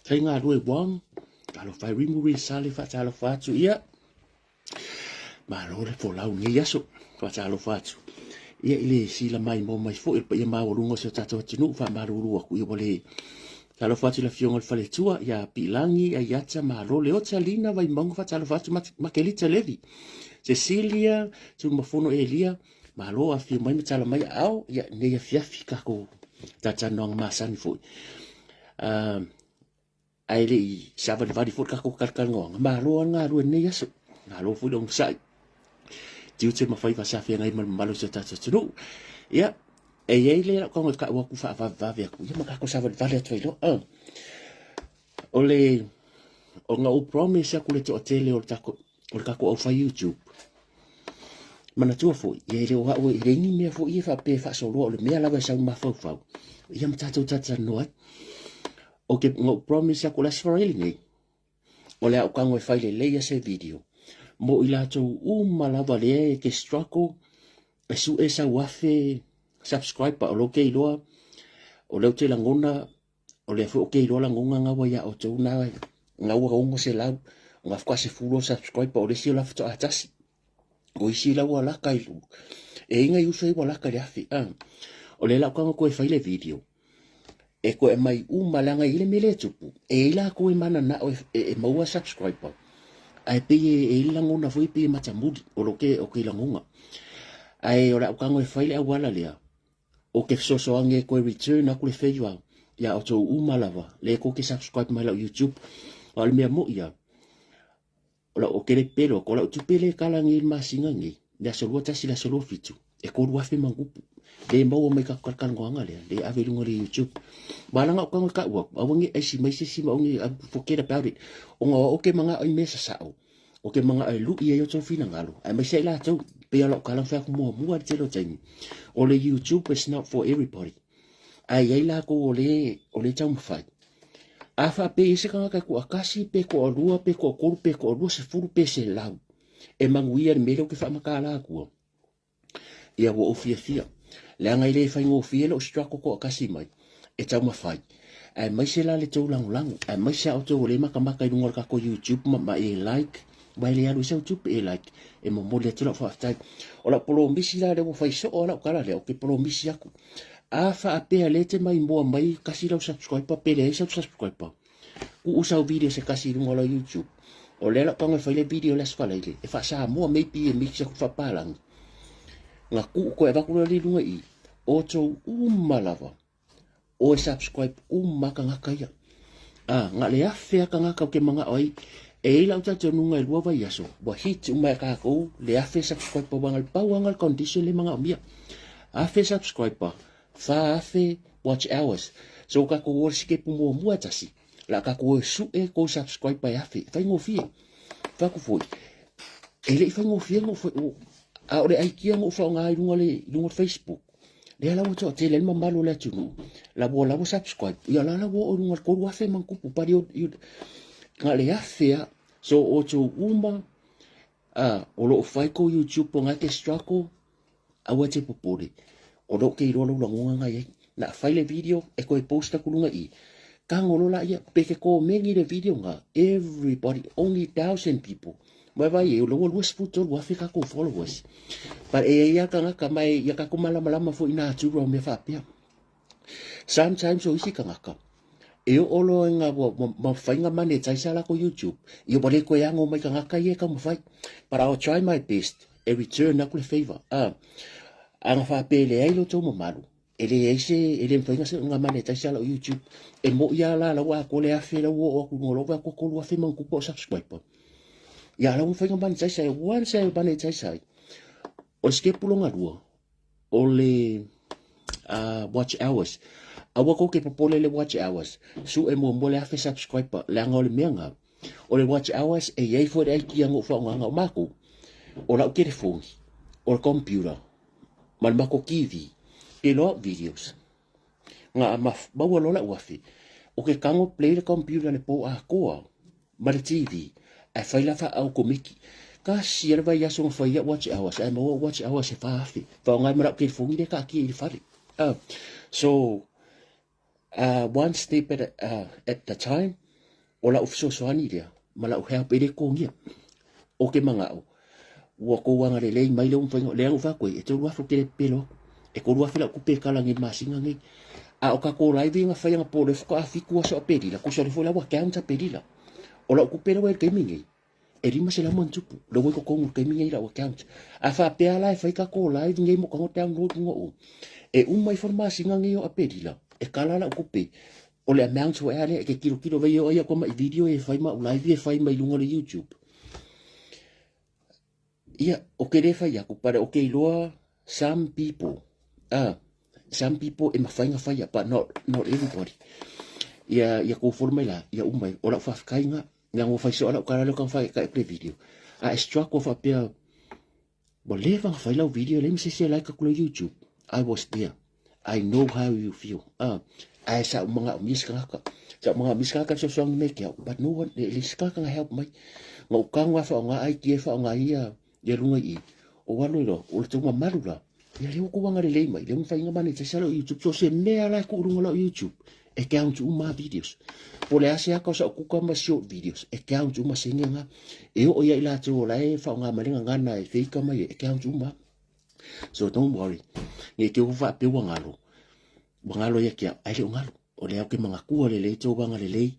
Faigalue Wong, talofa e Rimu Sale, faatalofa atu ia. Malo le folau nei aso, faatalofa atu. Ia i le sila mai mo mai foi le paia maualuga o si o tatou atunuu, faamalulu atu ia ua le talofa atu i le afioga i le faletua ia Piilagi, Aiata, Malo, Leota, Lina, Vaimauga, faatalofa atu Makelita Levi, Cecilia, Tunumafono Elia, malo afio mai ma tala mai aao, ia nei afiafi tatou talatalanoaga masani foi. Ae le i savalivali foi le tatou talatalanoaga, malo lava le galue i lenei aso, malo foi le onosai, tiute ma faiva sa feagai ma le mamalu o si o tatou atunuu. Ia, e i ai le lau tago e tau atu faavavevave atu, ia ma tatou savalivali atu ai loa. O le, ona ou promise atu le toatele o le tatou, o le tatou aufai YouTube. Manatua foi, ia e le o au e leai ni mea foi e faapea e faasoloa, o le mea lava e sau mafaufau, ia ma tatou talatalanoa ai. Ou te, na ou promise atu le Aso Faraile nei, o le a ou tago e fai lelei ia se video mo i latou uma lava lea e te struggle e sue sau 1000 subscriber. O lea ou te iloa, o lea ou te lagona, o lea foi ou te iloa lagona na ua ia outou na, na ua 600, na faatoa 10 o subscriber, o le isi o la faatoa tasi. O isi la ua laka i e i nai uso i ua laka i le 1000. Ah. O lea la ou tago toe fai le video e toe aumai uma leaga e i ai le mea lea e tupu, e i ai latou e mananao e maua subscriber, ae pei e i ai le lagona foi pei e matamuli o lo o ke lagona. Ae o le a ou tago e fai le auala lea, ou te fesoasoani e toe return atu le favor ia outou uma lava lea tou te subscribe mai lau YouTube. A o le mea moi ia, o lau, ou te le pepelo atu, o lau tupe lea e kala nei i le masina nei, le aso 21 i le aso 27, e 3000 ma ona tupu. Le maua mai tatou talatalanoaga lea, le ave i luga o le YouTube. Ma leaga ou tago e tau atu, aua ne i aisi mai se isi ma aua ne i, forget about it. Ona o au ou te manao i mea sasao, ou te manao e lui ai outou finagalo, aemaise ai latou, pei o lau tala na fai atu muamua i le tele o taimi, o le YouTube is not for everybody. Ae i ai latou o le, o le taumafai. A faapea i ai se tagata e toatasi, pe toalua, pe toatolu, pe toaluasefulu, pe 100, e manuia i le mea lea ou te faamatala atua, ia ua ou fiafia. Leaga e le faigofie lou struggle toatasi mai e taumafai. Aemaise la le tou lagolago, aemaise a outou o lea e matamata i luga o le tatou YouTube ma, ma e like, ma e le alu i sau tupe e like, e momoli atu lau faafetai. O lau polomisi la lea ua fai soo lau tala lea, ou te polomisi atu. A faapea lea e te maimoa mai kasi lau subscriber pe leai sau subscriber, tuu sau video se kasi i luga o lau YouTube. O lea lau tago e fai le video le Aso Faraile, e faa-Samoa maybe e mix atu faapalagi. Na tuu koe avatu loa le i luga i i, outou uma lava o e subscribe uma tagata ia. A, na le 1000 a tagata ou te manao ai, e i ai lau talitonuga e 2 vaiaso, ua hit uma e tatou le 1000 subscriber, aua na o le pau lava na o le condition lea e manaomia. 1000 subscriber, 4000 watch hours. So tatou o le sikepu muamua e tasi, o le a tatou o e sue kou subscriber e 1000. E faigofie. Fai atu foi, e le i faigofie ona ou, a o le aikia na ou faaaoga i luga o le, i luga o le Facebook. Lea la ua toatele ai le mamalu o le atunuu, la ua la ua subscribe, ia la la ua oo i luga o le 3000 ma ona tupu, pali o, na o le 1000 lava. So outou uma o lo o fai kou YouTube o na e te struggle, aua e te popole, o lea ou te iloa lou lagona na i ai. Na fai le video e toe post atu luga i i, tago loa laia, pe te komeni le video na, everybody, only 1000 people. Ma vai e, o lea ua 23,000 tatou followers. But e i ai lava tagata, ma e ia tatou malamalama foi i natura o mea faapea. Sometimes o isi tagata, e oo loa ina ua, ua, ua fai na monetize a latou YouTube, ia ua le toe ano mai tagata ia e taumafai. But I'll try my best e return atu le favor. Ah, ana faapea e leai lo outou mamalu, e leai se, e le mafai ona monetize a lau YouTube. E moi lava la la ua atoa le 1000 la ua oo atu i luga o lou vae atoa 3000 ma ona tupu au subscriber. Ia la ua mafai ona monetize ai. Once e monetize ai, o le sikepu lona lua, o le watch hours. Aua kou te popole le watch hours. Sue muamua le 1000 subscriber, leaga o le mea na, o le watch hours e i ai foi le aikia na ou faaaogaina o matou, o lau telefoni, o le computer, ma le matou TV, e loa au videos. Na maua loa lau 1000, o ke tago play le computer le po atoa, ma le TV, ae fai la faa-au komiti. Tasi lava le vaiaso na fai ai watch hours, ae maua watch hours e 4000. Faaaoga ai ma lau telefoni lea e taatia i le fale. So, one step at the time. O lau fesoasoani lea ma lau help e le totogia. O ke manao, ua tou agalelei mai lea ua mafai ona, lea na ou fai atu ai, e 3,000 ou te le pepelo atu. E 3,000 lau tupe e kala nei i le masina nei. A o tatou live ia na fai anapo o lea faatoa 7 aso Aperila, tusa o lea foi la ua count Aperila. O lau tupe lea ua i ai i le taimi nei, e 500 ma ona tupu, lea ua i totonu i le taimi nei i lau account. A faapea la e fai tatou live nei mo tago download luga o, e uma ifo le masina nei o Aperila, e kala lau tupe. O le amount foi a lea e te tilotilo vai e oo ai aku mai video e fai ma au live e fai mai luga o le YouTube. Ia, o ke le fai aku, but o ke iloa some people, some people e mawhai nga whaia, but not everybody. Ia, ia kou follow mai la, ia umai, o lau whawhikai nga, nga ngō whai so ala ukara leo kang whai ka e video. A e struggle whapea, Ua leva ona fai lau video, leai ma se isi e like aku i lau YouTube. I was there. I know how you feel. Ah, ae sa ou manaomia se tagata. Sa ou manaomia se tagata e fesoasoani mai ke au. But no one, e leai se tagata na help mai. Na ou tago lava e faaaoga idea e faaaoga ai ia, ia luga i i. Ou alu ai loa, o le tou mamalu la. Ia lea ua tou agalelei mai, lea ua mafai ona monetize lau YouTube. So se mea la e tuu i luga o lau YouTube, e count uma lava videos. Po o le a se aka o sau kuka ma short videos, e count uma sene nga. E oo ia i latou o la e faaaoga mai le gagana e fake mai e count uma lava. So don't worry. Ne i te ua faapea ua galo. Ua galo ia te au, ae le o galo. O lea ou te manatua lelei tou agalelei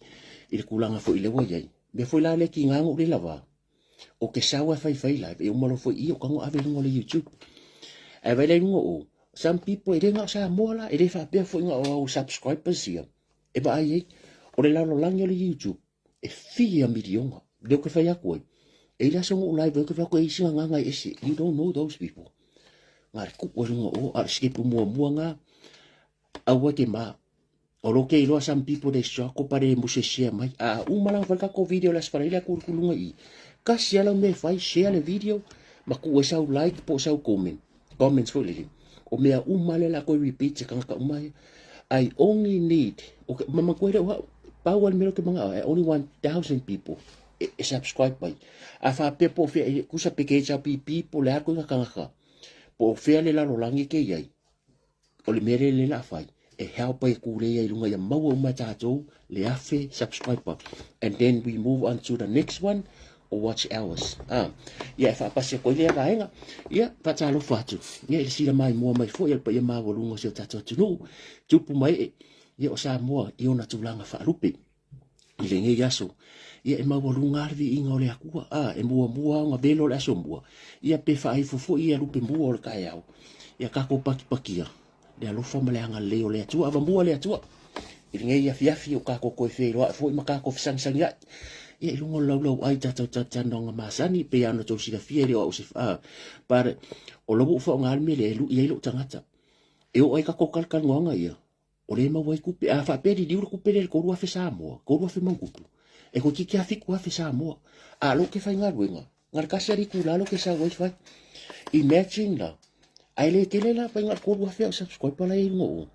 i le tulaga foi lea ua i ai. Mea foi la lea tiga ona ou le lava. O ke sau e faifai live, e uma loa foi i o tago ave i luga o le YouTube. Ae vaai la i luga o, some people e le na o Samoa la, e le faapea foi na o au subscribers ia, e vaai ai. O le lalolagi o le YouTube, e fia miliona. Lea ou te fai atu ai, e i le aso na ou live ai, ou te fai atu e i ai sina gagana e ese. You don't know those people. Na le tuu ai luga o, a o le sikepu muamua na, aua te ma. O lo ke iloa some people they struggle pa le muse share mai. A uma la fai kako video la sfara ile ku ku lunga i. Kasi ala me fai share le video ma ku e sau like po sau comment. Comments foi lele. O mea uma le la ko repeat se kanga ka uma. I only need okay mama ko le wa pau al mero ke manga I only want 1000 people e, e subscribe mai. A fa pe po fe kusa pe ke cha pi po le ko kanga ka. Po fe le lalolagi ke iai. O le mea lea lea la fai, e help ai kūlei ai lunga ia maua uma tātou le afe subscriber. And then we move on to the next one or watch hours. Ah, ia e whaapasi ko lea vaenga. Ia, whaatalofa atu. Ia, i le sila mai mua mai foi, al pa ia māua lunga o si o tātou atunuu. Tupu mai e, ia o Samoa i ona tūlanga whaalupe. I lenei aso, ia e maualuga lava le viiga o le Atua, a e muamua ona velo le aso mua, ia pe faaifo foi ia lupe mua o le taeao, ia tatou pakipakia le alofa ma le agalelei o le Atua. Avamua le Atua i lenei afiafi o tatou toe feiloai foi ma tatou fesagisagiai ia i luga o le laulauai tatou talatalanoaga masani, pei lava ona outou silafia e le o au se but o la ua ou faaaoga le mea lea e lui ai lou tagata e oo ai tatou talatalanoaga ia O lea e maua ai tupe. A faapea liliu le tupe lea i le 3,000 Samoa, 3,000 ma ona tupu, e toeitiiti lava 7,000 Samoa. A o lou ke faigaluega, na o le tasi lava le itula lea ou te sau ai fai. Imagine la, ae le tele la fai na o le 3,000 au subscriber la e i ai luga o o.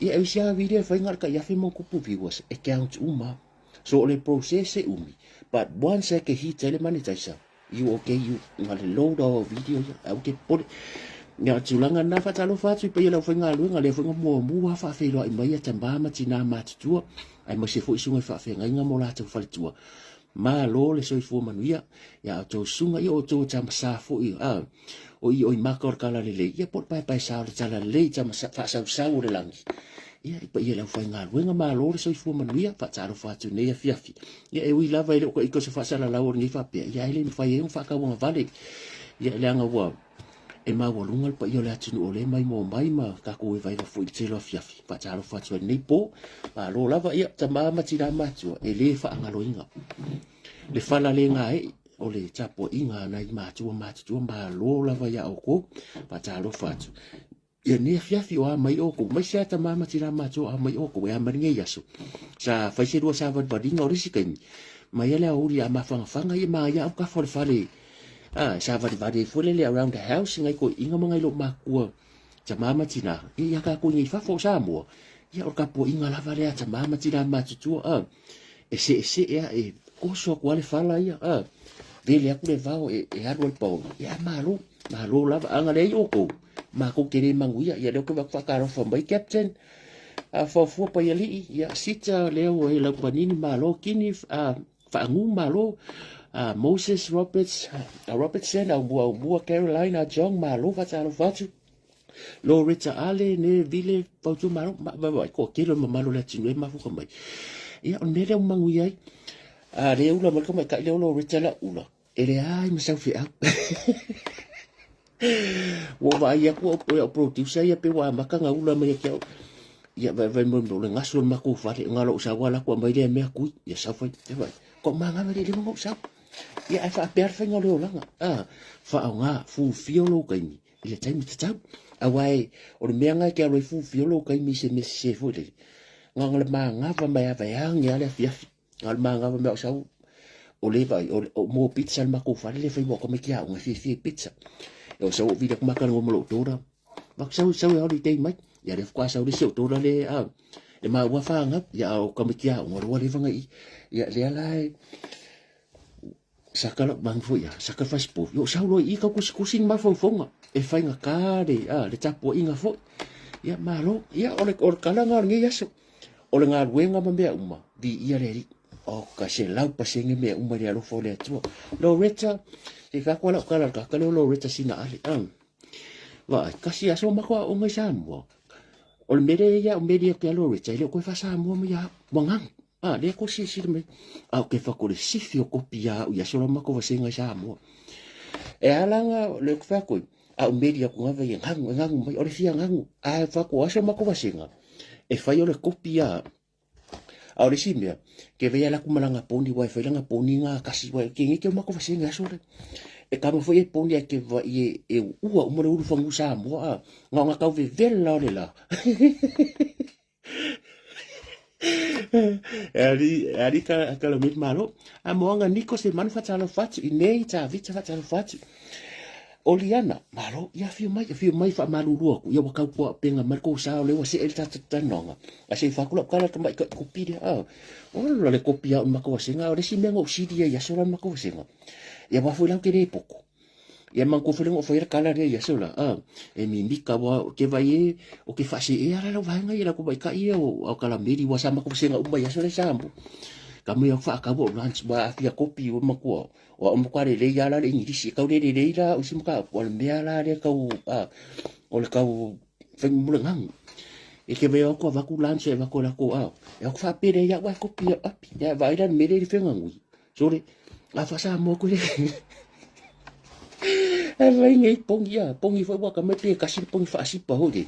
Ia e isi lava video e fai na o le tai afe ma ona tupu viewers, e count uma lava. So o le process e umi, but once e ke hit ai le monetizer, You okay you nga le load o video ia au ke pole ia tulaga na faatalofa atu i paia lau faigaluega lea foi na muamua faafeiloai mai ia tama ma tinā matutua aemaise foi susuga i faafeagaiga ma o latou faletua malo le soifua manuia ia outou susuga ia outou tama sa foi a o i oi maka o le tala lelei ia po o le paepae sa o le tala lelei tama faasausau o le lagi ia i paia le aufaigaluega malo le soifua manuia faatalofa atu nei afiafi Ia e ui lava e le o ka ika o se faasalalau o lenei faapea, ia ae le mafai ai ona faatauagavale. Ia leaga ua e maualuga le paia o le atunuu o lea e maimoa mai ma tatou evaeva foi i le tele o afiafi. Faatalofa atu ai lenei po, malo lava, ia tama ma tina matua e le faagaloina le fala le gae'e o le tapuaiga a nai matua matutua, malo lava iā outou, faatalofa atu. Ia nei afiafi o a mai oukou, mai se ata ma tina matua o a mai oukou, e a mai lenei aso. Sa fai se lua savalivaliga o le isi taimi, mai a le aoauli a mafanafana ia ma ia au kafa o le fale. A, savalivali ai foi lele around the house, ngai toeaiina ma ngai loomatua tama ma tina, ia ia tatou i nei fafo o Samoa, ia o le tapuaiga lava lea a tama ma tina matutua, a, e seesee a, e oso atu lava le fala ia, a, vele atu le vao e, e alu ai le paolo, ia malo, malo lava, a na leai outou, matou te le manuia, ia lea ou te vaai atu faatalofa mai Captain. A fuafua Paialii, ia, Sita lea ua i Laupanini, malo, Kini, Faagu, malo, Moses Roberts, Robertson, Aumua, Aumua, Caroline, Jong, malo, faatalofa atu. Loretta Ale, ne Vile, Fautua, malo, ma, ma, ma, ko kelo mamalu le atinu e mafuka mai. Ia, o le mea lea ua manuia ai, a le ula mai le tamaitai lea o Loretta la ula, E leai ma sau feau. Ua vaai atu au o producer ia pe ua amata na ula mai ia au. Ia vai vai mo le gasu o le matou fale nga lou sau ala ku mai lea mea kui. Ia sau fai. Ia vai. Ko manga le le mo sau. Ia ai faapea le faiga o le olaga. Ah, faaaoga fulfil lou taimi i le taimi tatau. Aua e, o le mea nga e te alo ai fulfil lou taimi i se mea sese foi lele. Nga le magava mai a vai age a le afiafi. A o le magava mea o sau, o le vai, o, o mo pizza le makou fale le fai mo ka mai aoga e fiafia i pizza. E o sau o vili atu makana ma lou tora. Vak sau sau e holiday mai. Ia le faatoa sau le isi o tora le a le maua fanau. Ia o ka mai aoga loa le vanga i. Ia lea la e saka lau manu foi ia, saka le fasipovi. Ia o sau loa i i kau kusikusi ni mafaufauga. E faigata le, a, le tapuaiga foi. Ia malo, ia o le, o le kala lena o lenei aso. O le galuega ma mea uma, viia le Alii. O ka 100% mea uma i le alofa o le Atua. Loretta, se i fai atu lau tala i le tagata lea o Loretta Sinaale. Vaai, tasi aso matou aoga i Samoa. O le mea lea ia o meli atu ia Loretta, e le o toe faa-Samoa mai ia au. Ua ganu. A, lea ko silasila mai. A o ke fai atu o le sifi o kopi ia au i aso la matou vasega i Samoa. E ala na le fai atu ai, a o meli atu na vai e ganu, e ganu mai, o le fia ganu. A e fai atu o aso matou vasega, e fai o le kopi ia. A o le isi mea, ke vei ala atu ma lana poni, ua e fai lana poni na kasi, ua e ke nge ke o matou vasega i aso le. E kama foi e poni a ke vai e, e ua uma le ulu fanua Samoa, a, na o na tau vevela o le la. E ali, e ali ka, ka lo miti malo. A moanga niko se manu whatalofa atu, i nei tā vita whatalofa atu. O Liana, malo, ia whio mai, whio mai wha malulu aku, ia wakau kua penga mai ko sa o lewa se el tata tanoanga. A se whakula kala ka mai ka kopi rea, a. O la le kopi a o makawa senga, o le si mea ngau siri ia ia sola makawa senga. Ia wafo lau ke re poko. Ia man ko fele ngo fai kala re ia sola a e mi mi ka wa ke vai e o ke fa se e ala la vaenga ia la ko vai ka ia o kala meri wa sa ma ko senga uma ia sola sambo ka mo ia fa ka wo lunch wa afia kopi o makua o o mo le ia la le ingilisi ka le le le la o sim ka o le mea la le ka o a o le ka o fai mo le ngang e ke vai o ko va ku lunch e va ko la ko a e ko fa pere ia wa kopi api ia vai la mere le fenga ngui Sore, a fa Samoa koe. E vai nei pongi a, pongi foi waka mai pe kasi pongi fa asipa ho de.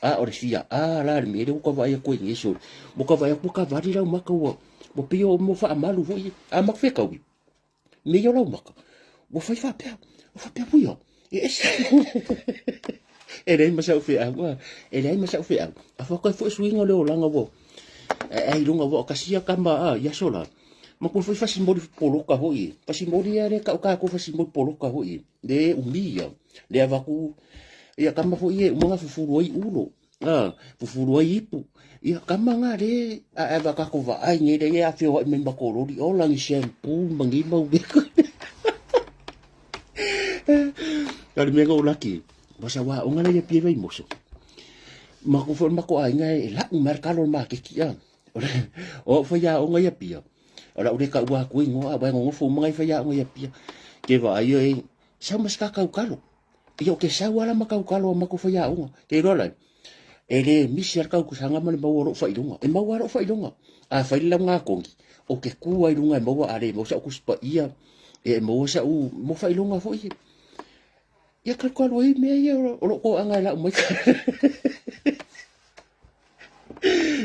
A o le fia a la le mere ka vai koe nei sore. Mo ka vai ko ka vari lau maka ua. Mo pe o mo fa malu foi. A mak fe kaui. Me yo lau maka. Mo fai fa pea. O fa pea puia. E ese. E leai ma sau feau a. E leai ma sau feau. A fa koe foi suinga le olanga ua. E ai lunga ua o kasia kama a ia sola. Ma koe foi fasimoli poloka foi. Fasimoli ia le kau ka ko fasimoli poloka foi. Le umi ia. Le avaku ia kama foi e umanga fufuru ai ulo. A fufuru ai ipu. Ia kama nga le a eva ka ko va ai nge le ia fio ai me makololi o langi shampoo mangi mau be. Kali me go laki. Wasa wa onga le pie vai moso. Ma ko foi ma ko ai ngai e lau mar kalo ma ke ki a. O fai aoga ia pia. O lau le kaua aku ingoa, a wai ngongofo uma ngai fai aoga ia pia. Ke vaai e, sau ma se kakau kalo. Ia o ke sau ala ma kau kalo a mako fai aoga. Ke iloa lai, e le misi a le kaukusaga ma le maua o lou faailoga. E maua lava lou faailoga. A fai le lauga kogi, o ke ku ai luga e maua a le maua sau Tusi Paia, e maua sau mo faailoga foi. Ia kalukalu ai mea ia o lou toaga e lau mai.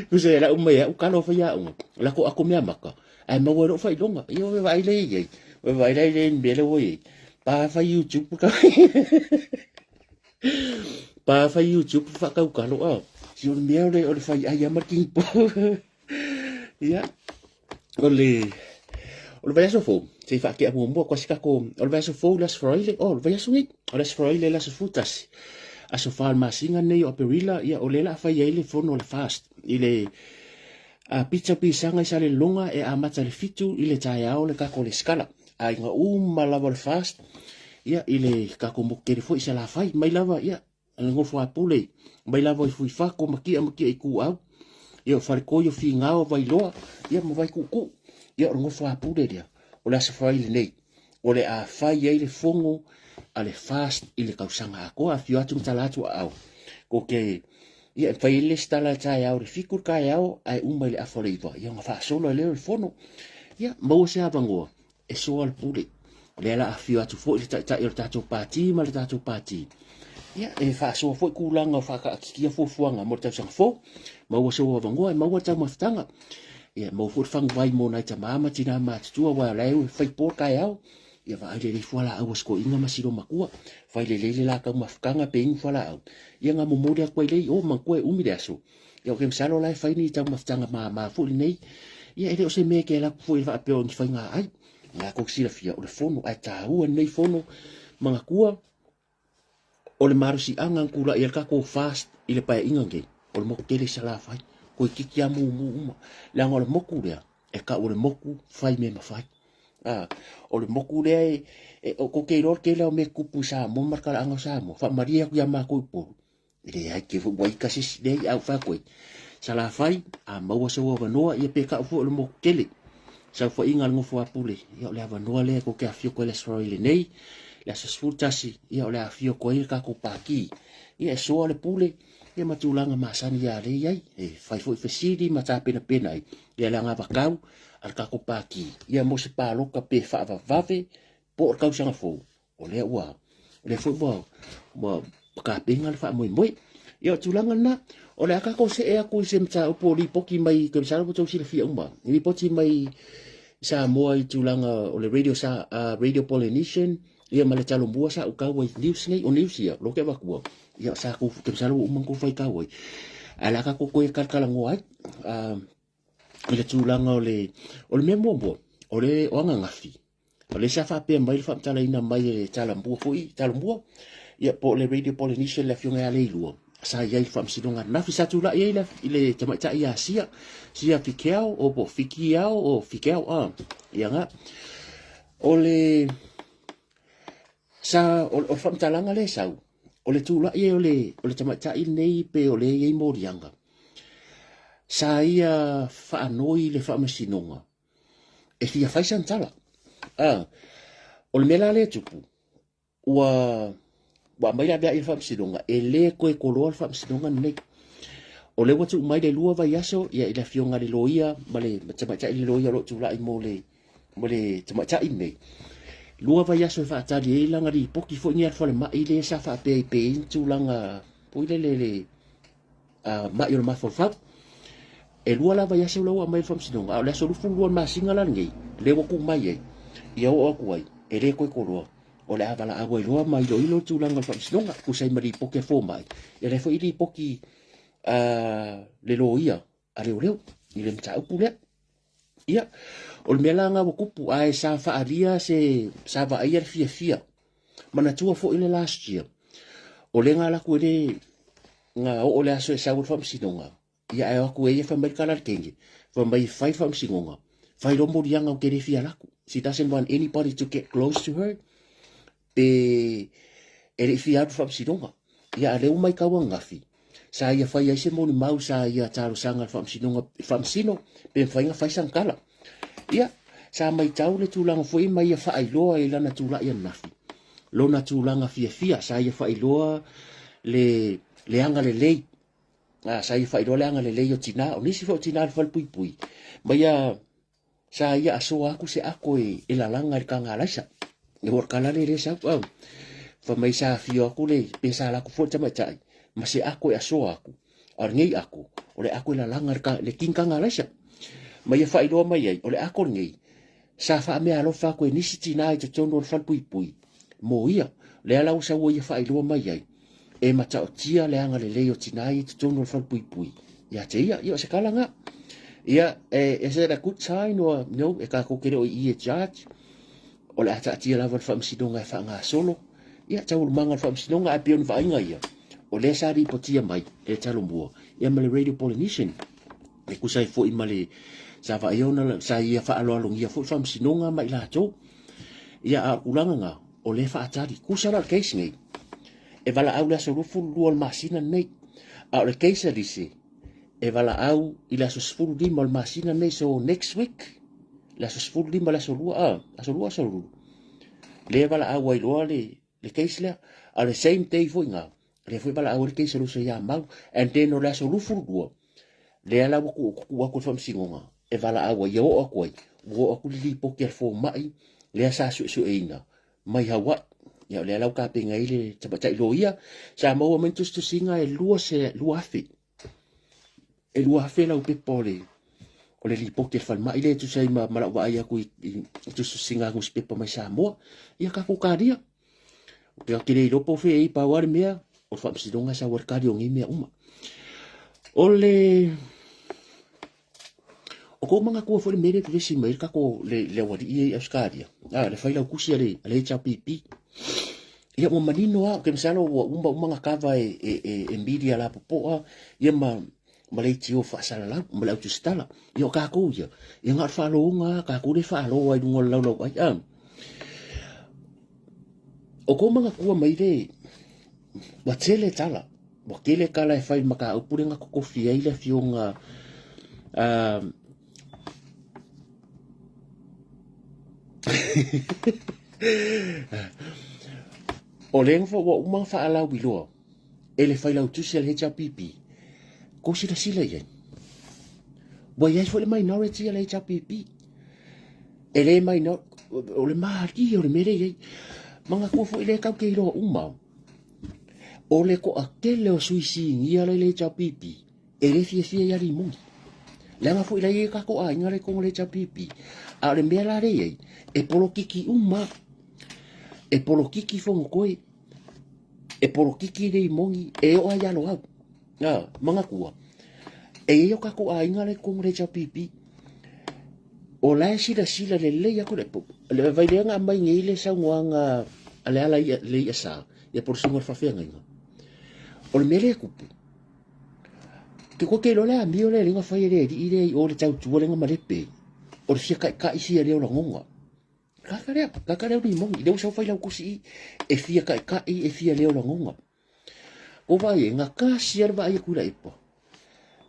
Kusa e lau mai au kalo fai aoga, lako ako mea maka, ae maua ai lou faailoga. Ia ua vaai lea i ai, ua vaai lea i le mea lea ua i ai. Pa fai YouTube ka Pa fai YouTube whakaukalo a. Si o le mea o le, o le fai ai ama king po. Ia, o le, o le vaiaso fou, se i whaakea muamua koa si kako, o le vaiaso fou le aso Faraile, o le vaiaso nei, o le aso Faraile le aso futasi. Aso wha le masinga nei o Aperila, ia o le la whai ai le fono le fast, i le a pizza pisanga i sa le longa e amata le fitu i le taeao le kako le skala. A inga uma lava le fast, ia i le kako mokere foi sa la whai, mai lava, ia, le ngofo a pule, mai lava i fui whako, makia makia i ku au. Ia, o Faletoi, o Finao, o Vailoa, ia ma Vaikuukuu. Ia, o le nofo a pule lea, o le Aso Faraile nei, o le a fai ai le fono a le FAST i le tausaga atoa. Afio atu ma tala atu aao. Ko ke, ia, e fai ai le isi tala i le taeao, i le 7 le taeao, ae uma i le afa o le 9, ia ona faasolo ai lea o le fono. Ia, maua se avanoa e soa le pule. O lea la afio atu foi le taitai o le tatou pati ma le tatou pati. Ia, e faasoa foi tulaga o faataatitia fuafuaga mo le tausaga fou. Maua sou avanoa e maua le taumafataga. Ia, maua foi le faguvai mo nai tama ma tinā matutua, aua o la e fai po le taeao. Ia, vaai lelei fualaau a si toeaina ma si loomatua. Fai lelei le la taumafataga pe inu fualaau. Ia, na momoli atu ai lea i o, manatua e umi le aso. Ia, ou te masalo la e fai ni taumafataga mama foi lenei. Ia, e le o se mea e te alu atu foi e faapea o ni faiga ai. Na kou silafia, o le fono, ae taua lenei fono. Manatua, o le malosiaga na tulai ai le tatou FAST i le paeaiga lenei, o le motu tele i Salafai, toeitiiti lava mumu uma. Leaga o le motu lea, e tau o le motu fai mea mafai. A, o le motu lea e, e o tou te iloa le tele o mea tupu i Samoa ma le talaaga o Samoa, faamalie atu ia matou i Upolu, E leai ke foi ua ika se isi, leai a ou fai atu ai, Salafai, a maua sou avanoa, ia pe tau foi o le motu tele, saofaiga a le nofo a Pule, ia o le avanoa lea tou te afio atu ai i le Aso Faraile nei, le aso 11, ia o le a afio atu ai le tatou pati, ia e soa le pule, ia ma tulaga masani ia lea i ai, e fai foi fesili ma tapenapena ai, ia le anavatau a le tatou pati, ia mo se palota pe faavavave po o le tausaga fou, o lea ua, o lea foi ua, ua tapena le faamoemoe. Ia, o tulaga lena, o le a tatou see atu i se mataupu o lipoti mai, ke masalo ua outou silafia uma, lipoti mai Samoa i tulaga o le Radio, sa, Radio Polynesian, ia ma le Talomua sa ou tau ai news nei, o news ia, lo ke avatua, ia sa kou, ke masalo ua uma ona tou faitau ai. Ae o le a tatou toe talatalanoa ai, i le tulaga o le, o le mea muamua, o le, o ananafi, O lea sa faapea mai le faamatalaina mai e Talomua foi, Talomua, ia po o le Radio Polynesian le afioga ia Leilua, sa i ai i le faamasinoga ananafi, sa tulai ai le, le tamaitai ia Sia, Sia Fikeao, o po Fikiao, o Fikeao, a, ia nga. O le, sa, o, o le faamatalaga lea e sau, o le tulai ai o le, o le tamaitai lenei pe o lea e i ai moliaga, sa ia faanoi i le faamasinoga, e fia fai sana tala. A, o le mea la lea e tupu, ua, ua aumai la mea i le faamasinoga, e le toe koloa le faamasinoga lenei. O lea ua tuu mai le 2 vaiaso ia, i le afioga i le loia ma le tamaitai le loia o lo o tulai mo le, mo le tamaitai lenei. 2 vaiaso e faatali ai lana lipoti foi nei a le falemai lea sa faapea ai pe i ai ni tulaga foi lele le mai o le mafaufau. E 2 la vaiaso la ua aumai le faamasinoga, a o le aso 22 o le masina la lenei, lea ua tuu mai ai, ia oo atu ai, e le toe koloa. O le a valaau ai loa ma iloilo le tulaga o le faamasinoga, tusa ai ma lipoti a fomai, ia lea foi lipoti a le loia a leoleo i le mataupu lea. Ia, o le mea la lena ua tupu, ae sa faaalia se, sa vaaia le fiafia. Manatua foi le last year, o lea na alu atu e le, na oo le aso e sau ai le faamasinoga, ia ae o atu e ia fai mai le tala a le teine, fai mai e fai le faamasinoga, fai loa moliaga ou te le fia alu atu. She doesn't want anybody to get close to her, pe e le i fia alu i le faamasinoga. Ia a lea ua matau ananafi, sa ia fai ai se molimau, sa ia talosaga i le faamasinoga, faamasino, pe mafai ona fai sana tala. Ia, sa matau le tulaga foi ma ia faailoa i lana tulai ananafi, lona tulaga fiafia, sa ia faailoa le, le agalelei, a, sa ia faailoa le agalelei o tinā, o nisi foi o tinā i le falepuipui, ma ia Sa ia asoa atu se ako e, e lalaga i le kagalaisa. E ua kala le le sau au. Fa mai sa afio atu le, pe sa laku foi le tamaitai, ma se ako e asoa atu. A o lenei ako, o le ako e lalaga le, ka, le king kagalaisa. Ma ia faailoa mai ai, o le ako lenei, sa faameaalofa atu e nisi tinā i totonu o le falepuipui, mo ia, lea la ua sau ai ia faailoa mai ai, e mataotia le agalelei o tinā ia i totonu o le falepuipui ia te ia. Ia o se kala ngā. Ia, e, is it a good sign or no, e kākou ke le o i e judge, o le a taatia lava le faamasinoga e faagasolo, ia, taualumaga o le faamasinoga, ae pei o ni vaaiga ia, o lea sa lipotia mai e le Talomua, ia ma le Radio Polynesian, e tusa ai foi ma le, sa vaaia ona, sa ia faaaloalogia foi le faamasinoga ma i latou. Ia, a o le tulaga na, o lea e faatali, tusa la o le case nei, e valaau le aso 22 o le masina lenei. A o le case a Lise, E valaau i le aso 15 o le masina nei, so next week, le aso 15 le aso 2, ah, aso 2 aso 2. Le valaau ai loa le, le case lea. A le same day foi ngā, lea foi valaau ai le case o le uso ia Mau. And then o le aso 22, lea la ua ku, ku aku le faamasinoga e valaau ai, ia oo atu ai, ua oo atu le lipoti a le fomai, lea sa suesueina mai Hawaii. Ia o lea la ua tapena ai le tamaitai loia, sa maua mai tusitusiga e lua se 2,000. E 2,000 lau pepa o le o le lipoti a le falemai lea e tusa ai ma, ma lau vaai atu i, i, i tusitusiga a nusipepa mai Samoa. Ia tatou talia. Ou te le iloa po o fea e i pau lava le mea, o le faamasinoga e sau ai le tali o nei mea uma. O le O kou manatua foi le mea lea e vevesi mai ai le tatou le, le aualii ia i Ausetalia, a, le failautusi a le, a le HRPP. Ia ua manino lava, ou te masalo ua uma uma ona kava e, e, e, e media lapopoa, ia ma, ma leitio faasalalau, ma le au tusitala. Ia o tatou ia, ia na o le faaloga lava, tatou le faalo ai i luga o le laulauai, a. O kou manatua mai le, ua tele tala, Ua tele tala e fai i le mataupu lea na totofi ai le afioga o lea ua uma ona faalauiloa e le failautusi a le HRPP, kou silasila i ai. Ua i ai foi le minority a le HRPP. E le minor, o le malie o le mea lea e i ai. Manatua foi lea tatou te iloa uma, O le toatele o sui sinia la i le HRPP, e le fiafia ia Rimoni. Leaga foi la i ai tatou aiga la i totonu o le HRPP. A o le mea la lea i ai, e polokiki uma. E polokiki Fonotoe, e polokiki Rimoni, e oo lava ia Loau. A, manatua, e i ai o tatou aiga la i totonu o le HRPP. O la e silasila lelei atu le, le vai lea na aumai nei le saunoaga a le ala ia, le ia sa, ia po o le susuga o le faafeagaiga. O le mea lea e tupu, ke koe ke iloa le amio lea lea na fai e le alii lea i o le tautua lea na malepe, o le fia kaʻikaʻi fia leo lagona. Kaka lea, kaka lea o limoni, lea ua sau fai lau tusi i, e fia kaʻikaʻi, e fia leo lagona. Ua vaai ai, na kasi lava le vaai atu i Laepa.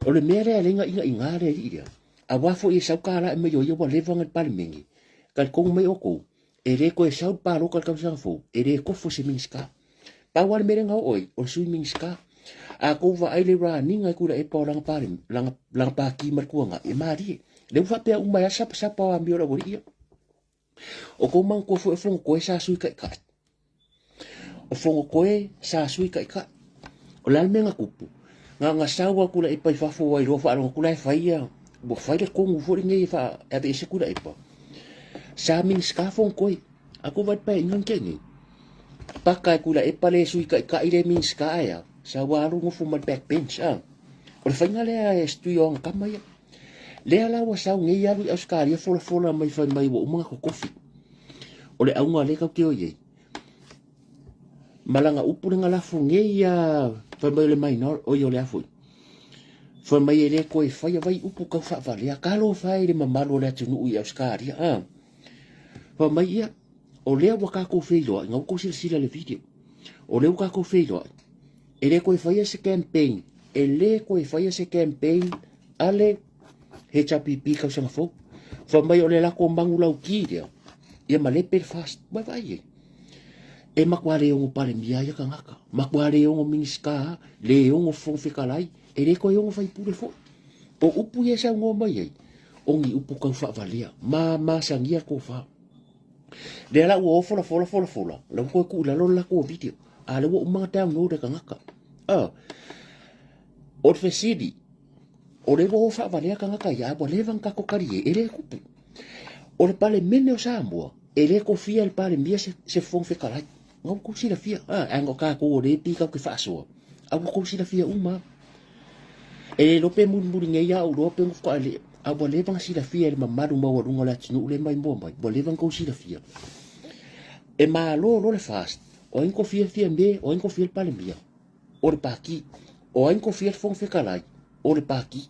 O le mea lea lea na inaina le alii lea, aua foi e sau kālā e mai o ia ua leva na le Palemene, talitonu mai outou, e le toe sau le palota i le tausaga fou, e le tofu se Minisita. Pau lava le mea lea na oo ai, o le sui Minisita. A tou vaai i le raniga i Tuilaepa o lana Palemene, lana, lana pati ma le tuanai, e malie. Lea ua faapea uma ai lava sapasapa o amio o le aualii ia. O kou manatua foi o Fonotoe sa sui taitai. O Fonotoe sa sui taitai. O le a le mea na tupu? Na na sau atu le epa i fafo ua iloa faalogo atu la e fai ia, ua fai le tonu foi lenei e faa, e aveese atu le epa. Sa Minisita Fonotoe. A kou vaai paeaiga na tea nei. Paka e Tuilaepa le sui taitai le Minisita ae a, sa ua alu nofo ma le back bench a. O le faiga lea e se tui o ana tama ia. Lea la ua sau nei alu i Ausetalia folafola mai fai mai ua uma ona totofi. O le auga lea tatou te o i ai. Ma lana upu lena lafo nei ia fai mai o le minor, oi o le a foi. Fai mai e le toe faia vai upu tau faavalea. Talofa e i le mamalu o le atunuu i Ausetalia. A. Fai mai ia, o lea ua tatou feiloai, na ua tou silasila i le video. O lea ua tatou feiloai, e le toe faia se campaign, e le toe faia se campaign a le HRPP tausaga fou. Fai mai o le latou manulauti lea, ia malepe le FAST. Ua vaai ai. E matua le ono Palemia ia tagata, matua le ono Minisita, le ono Fofoga Fetalai, e le toe ono faipule foi. O upu ia e saunoa mai ai, o ni upu tau faavalea, ma masania le tofa. Lea la ua o folafola folafola, la ua toe tuu i lalo le latou video, a lea ua uma ona download e tagata. Ah, o le fesili, o lea ua o faavalea tagata ia, a ua leva ona tatou talie, e le tupu. O le Palemene o Samoa, e le tofia e le Palemia se, se Fofoga Fetalai. Na ua tou silafia, ah, ae na o tatou o lea e pei tatou te faasoa, a ua tou silafia uma lava. E le iloa pe mulimuli nei lava ou iloa pe ona faatoa le, a ua leva ona silafia e le mamalu maualuga o le atunuu lea mai mua mai, ua leva ona tou silafia. E malo loa le FAST, o ai na tofia Fiame, o ai na tofia le Palemia? O le Pati. O ai na tofia le Fofoga Fetalai? O le Pati.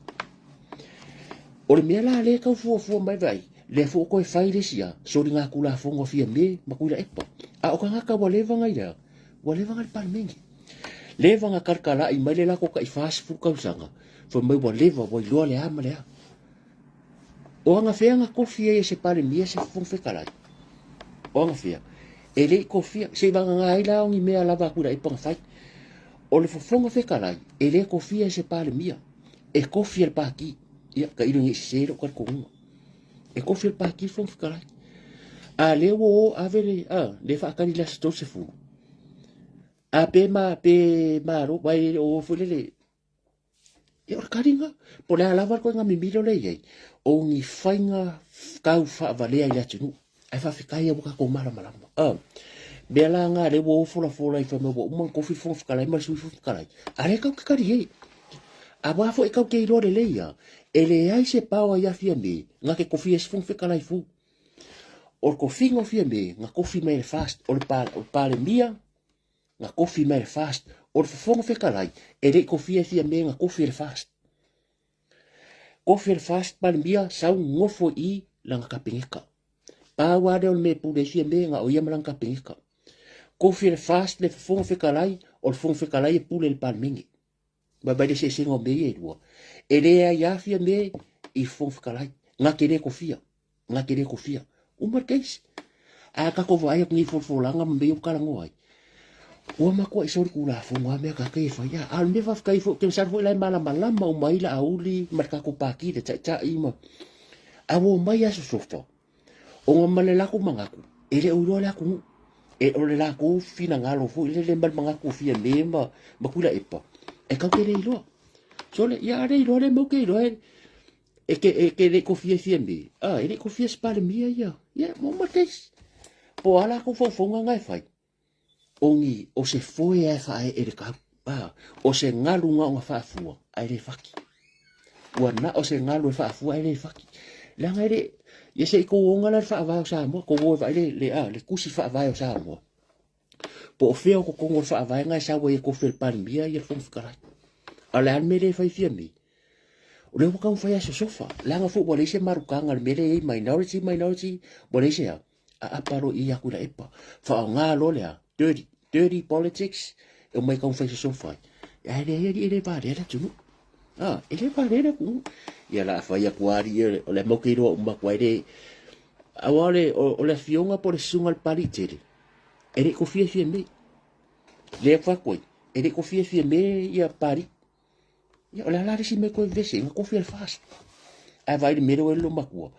O le mea la lea e tau fuafua mai vaai, lea foi ua toe fai le isi a soligatulafono a Fiame ma Tuilaepa. A o tagata ua leva ona i le a? Ua leva ona i le Palemene. Leva ona talatalai mai le latou tai 40 tausaga, Fai mai ua leva, ua iloa le a ma le a. O agafea na kofi ai e se Palemia se Fofoga Fetalai? O agafea? E le i kofia, se i vagana ai la o ni mea lava a Tuilaepa na fai. O le Fofoga Fetalai, e le kofia e se Palemia, e kofi e le Pati. Ia, tailo ne i sese lou talitonuga. E kofi e le Pati le Fofoga Fetalai. A lea ua o ave le, a, le faatali i le aso 30. A pe ma, pe malo, vai le o foi lele, Ia, o le kaliga, po o le a lava le ituaiga mimilo lea e i ai, o ni faiga tau faavalea i le atunuu. Ae faafetai ua tatou malamalama. A mea la na lea ua o folafola i fai mai ua uma ona tofi le Fofoga Fetalai ma le Sui Fofoga Fetalai, a lea tatou te tali ai. Aua foi tatou te iloa lelei lava, e leai se power ia Fiame na te tofia ai se Fofoga Fetalai fou. O le tofiga o Fiame, na tofi mai e le FAST, o le Palemia, Na kofi mai e le FAST. O le Fofoga Fetalai, e le i kofia e Fiame, na kofi e le FAST. Kofi e le FAST Palemia, sau nofo i lana Kapeneta. Pau lava lea o le mea e pule ai Fiame, na o ia ma lana Kapeneta. Kofi e le FAST le Fofoga Fetalai, o le Fofoga Fetalai e pule i le Palemene. Vaivai le eseesega o mea ia e lua. E leai lava Fiame i Fofoga Fetalai. Na te le kofia. Na te le kofia. Uma le case. Ae a tatou vaai atu nei i folafolaga ma mea ia ua talanoa ai, ua matuai solitulafono lava mea tatou e fai. A o le mea faafetai foi, ou te masalo foi la e malamalama uma ai Laauli ma le tatou Pati, le Taitai ma... A ua omai lava sosofa, ona ma le latou manatu, e le o iloa le atunuu. E o le latou finagalo foi lele ma le manatu o Fiame ma Tuilaepa, e tatou te le iloa. Sole, ia a le iloa lea mea ou te iloa e, E te, e te le i kofia e Fiame, a, e le i kofia e se Palemia ia. Ia, mo ma case. Po o a latou faufauga na e fai, o ni, o se foe a e faaee e le kau. A, o se galu na ona faafua, ae le faki. Ua na o se galu e faafua ae le faki. Leaga e le, ia se i tou ona la le faavae o Samoa, tou o e vaai le, le, a, le tusi faavae o Samoa. Po o fea o totonu o le faavae na e sau ai e kofi e le Palemia ia le Fofoga Fetalai. A o le a le mea lea e fai Fiame? O lea ua taumafai a sosofa, leaga foi ua leai se marutaga i le mea lea e i ai minority, minority, ua leai se a, aapa loa i i atu i Laepa. Faaaoga loa le a, dirty, dirty politics, e omai e taumafai e sosofa ai. Ae leai alii e le valea le atunuu. A, e le valea le atunuu. Ia o le a fai atu lava alii, o lea matou te iloa uma atu ai le... Aua o le, o le afioga po o le susuga i le Papalii tele, e le i kofia e Fiame. Lea e fai atu ai, e le i kofia e Fiame ia Papalii. Ia, o le a la le isi mea e toe vevesi ai, na kofi e le FAST. Ae vaai i le mea lea ua i ai le loomatua,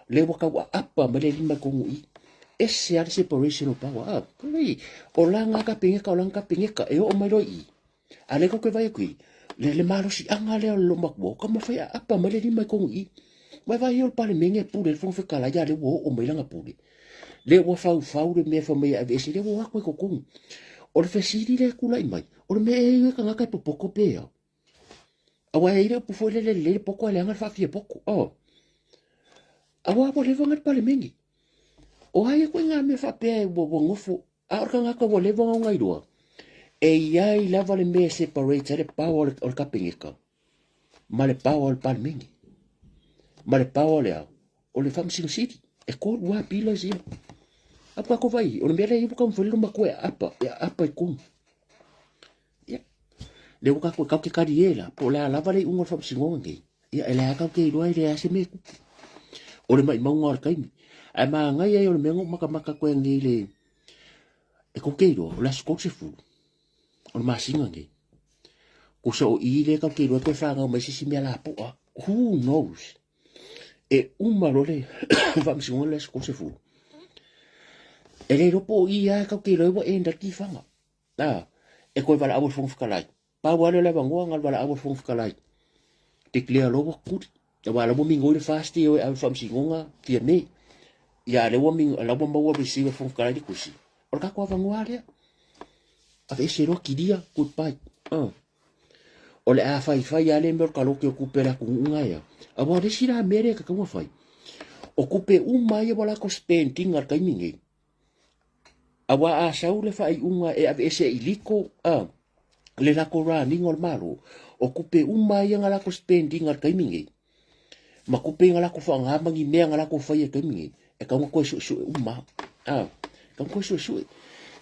lea ua tau aapa mai le lima i totonu i i. Ese lava le separation of power. Ah, o lana Kapeneta, o lana Kapeneta, e oo mai loa i i. A lea tatou te vaai atu i le, le malosiaga lea o le loomatua, ua taumafai e aapa mai le lima i totonu i i. Ua vaai o le Palemene e pule ai le Fofoga Fetalai, a lea ua oo mai lana pule. Lea ua faufau le mea fai mai e aveese, lea ua o atu i totonu. O le fesili lea e tulai mai, o le mea ea e tagata e popoto pe ao? Aua e i ai le upu foi lele, lelei le poto ae leaga le faafia poto. Oh. Aua ua leva ona le Palemene. O ai e koe ngā mea faapea e ua, ua nofo, a o le tagata ua leva ona iloa, e i ai lava le mea e separate ai le power o le Kapeneta ma le power o le Palemene, ma le power o le a, o le Faamasino Sili. E tolu lava pillars ia. A ua tatou vaai, o le mea lea e taumafai le matua e aapa, e aapa i totonu. Ia, lea ua tatou, tatou te talie la, po o le a lava le iuga o le faamasinoga nei. Ia, e leai lava tatou te iloa e leai lava se mea e tupu. O le maumauga o le taimi. Ae manaia ia o le mea na ou matamata atu ai nei i le, e tou te iloa, o le aso 30 o le masina nei. Tusa o i lea tatou te iloa toe fanau mai se isi mea lapoa. Who knows? E uma loa le faamasinoga le aso 30. E le iloa po o i lava tatou te iloa ai ua end ai le tifaga. A, e toe valaau e le Fofoga Fetalai. Pau lava lea o le avanoa na o le valaau a le Fofoga Fetalai. Declare loa ua kuli. Aua o la ua migoi le FAST e o e ave i le faamasinoga Fiame. Ia a o lea ua migoi, la ua maua receive e le Fofoga Fetalai le tusi. O le tatou avanoa lea. Aveese loa kilia, goodbye. O le a faifai lava lea mea o le kaloke o tupe a le atunuu na ea. Aua o le isi la mea lea e tatau ona fai, o tupe uma ia ua latou spend ina i le taimi nei, Aua a sau le faaiuga e aveese e iliko a le latou raniga o le Malo, o tupe uma ia na latou spend ina i le taimi nei, ma tupe na latou faaaoga ma ni mea na latou faia i le taimi nei, e tatau ona toe suesue uma lava. A, e tatau ona toe suesue.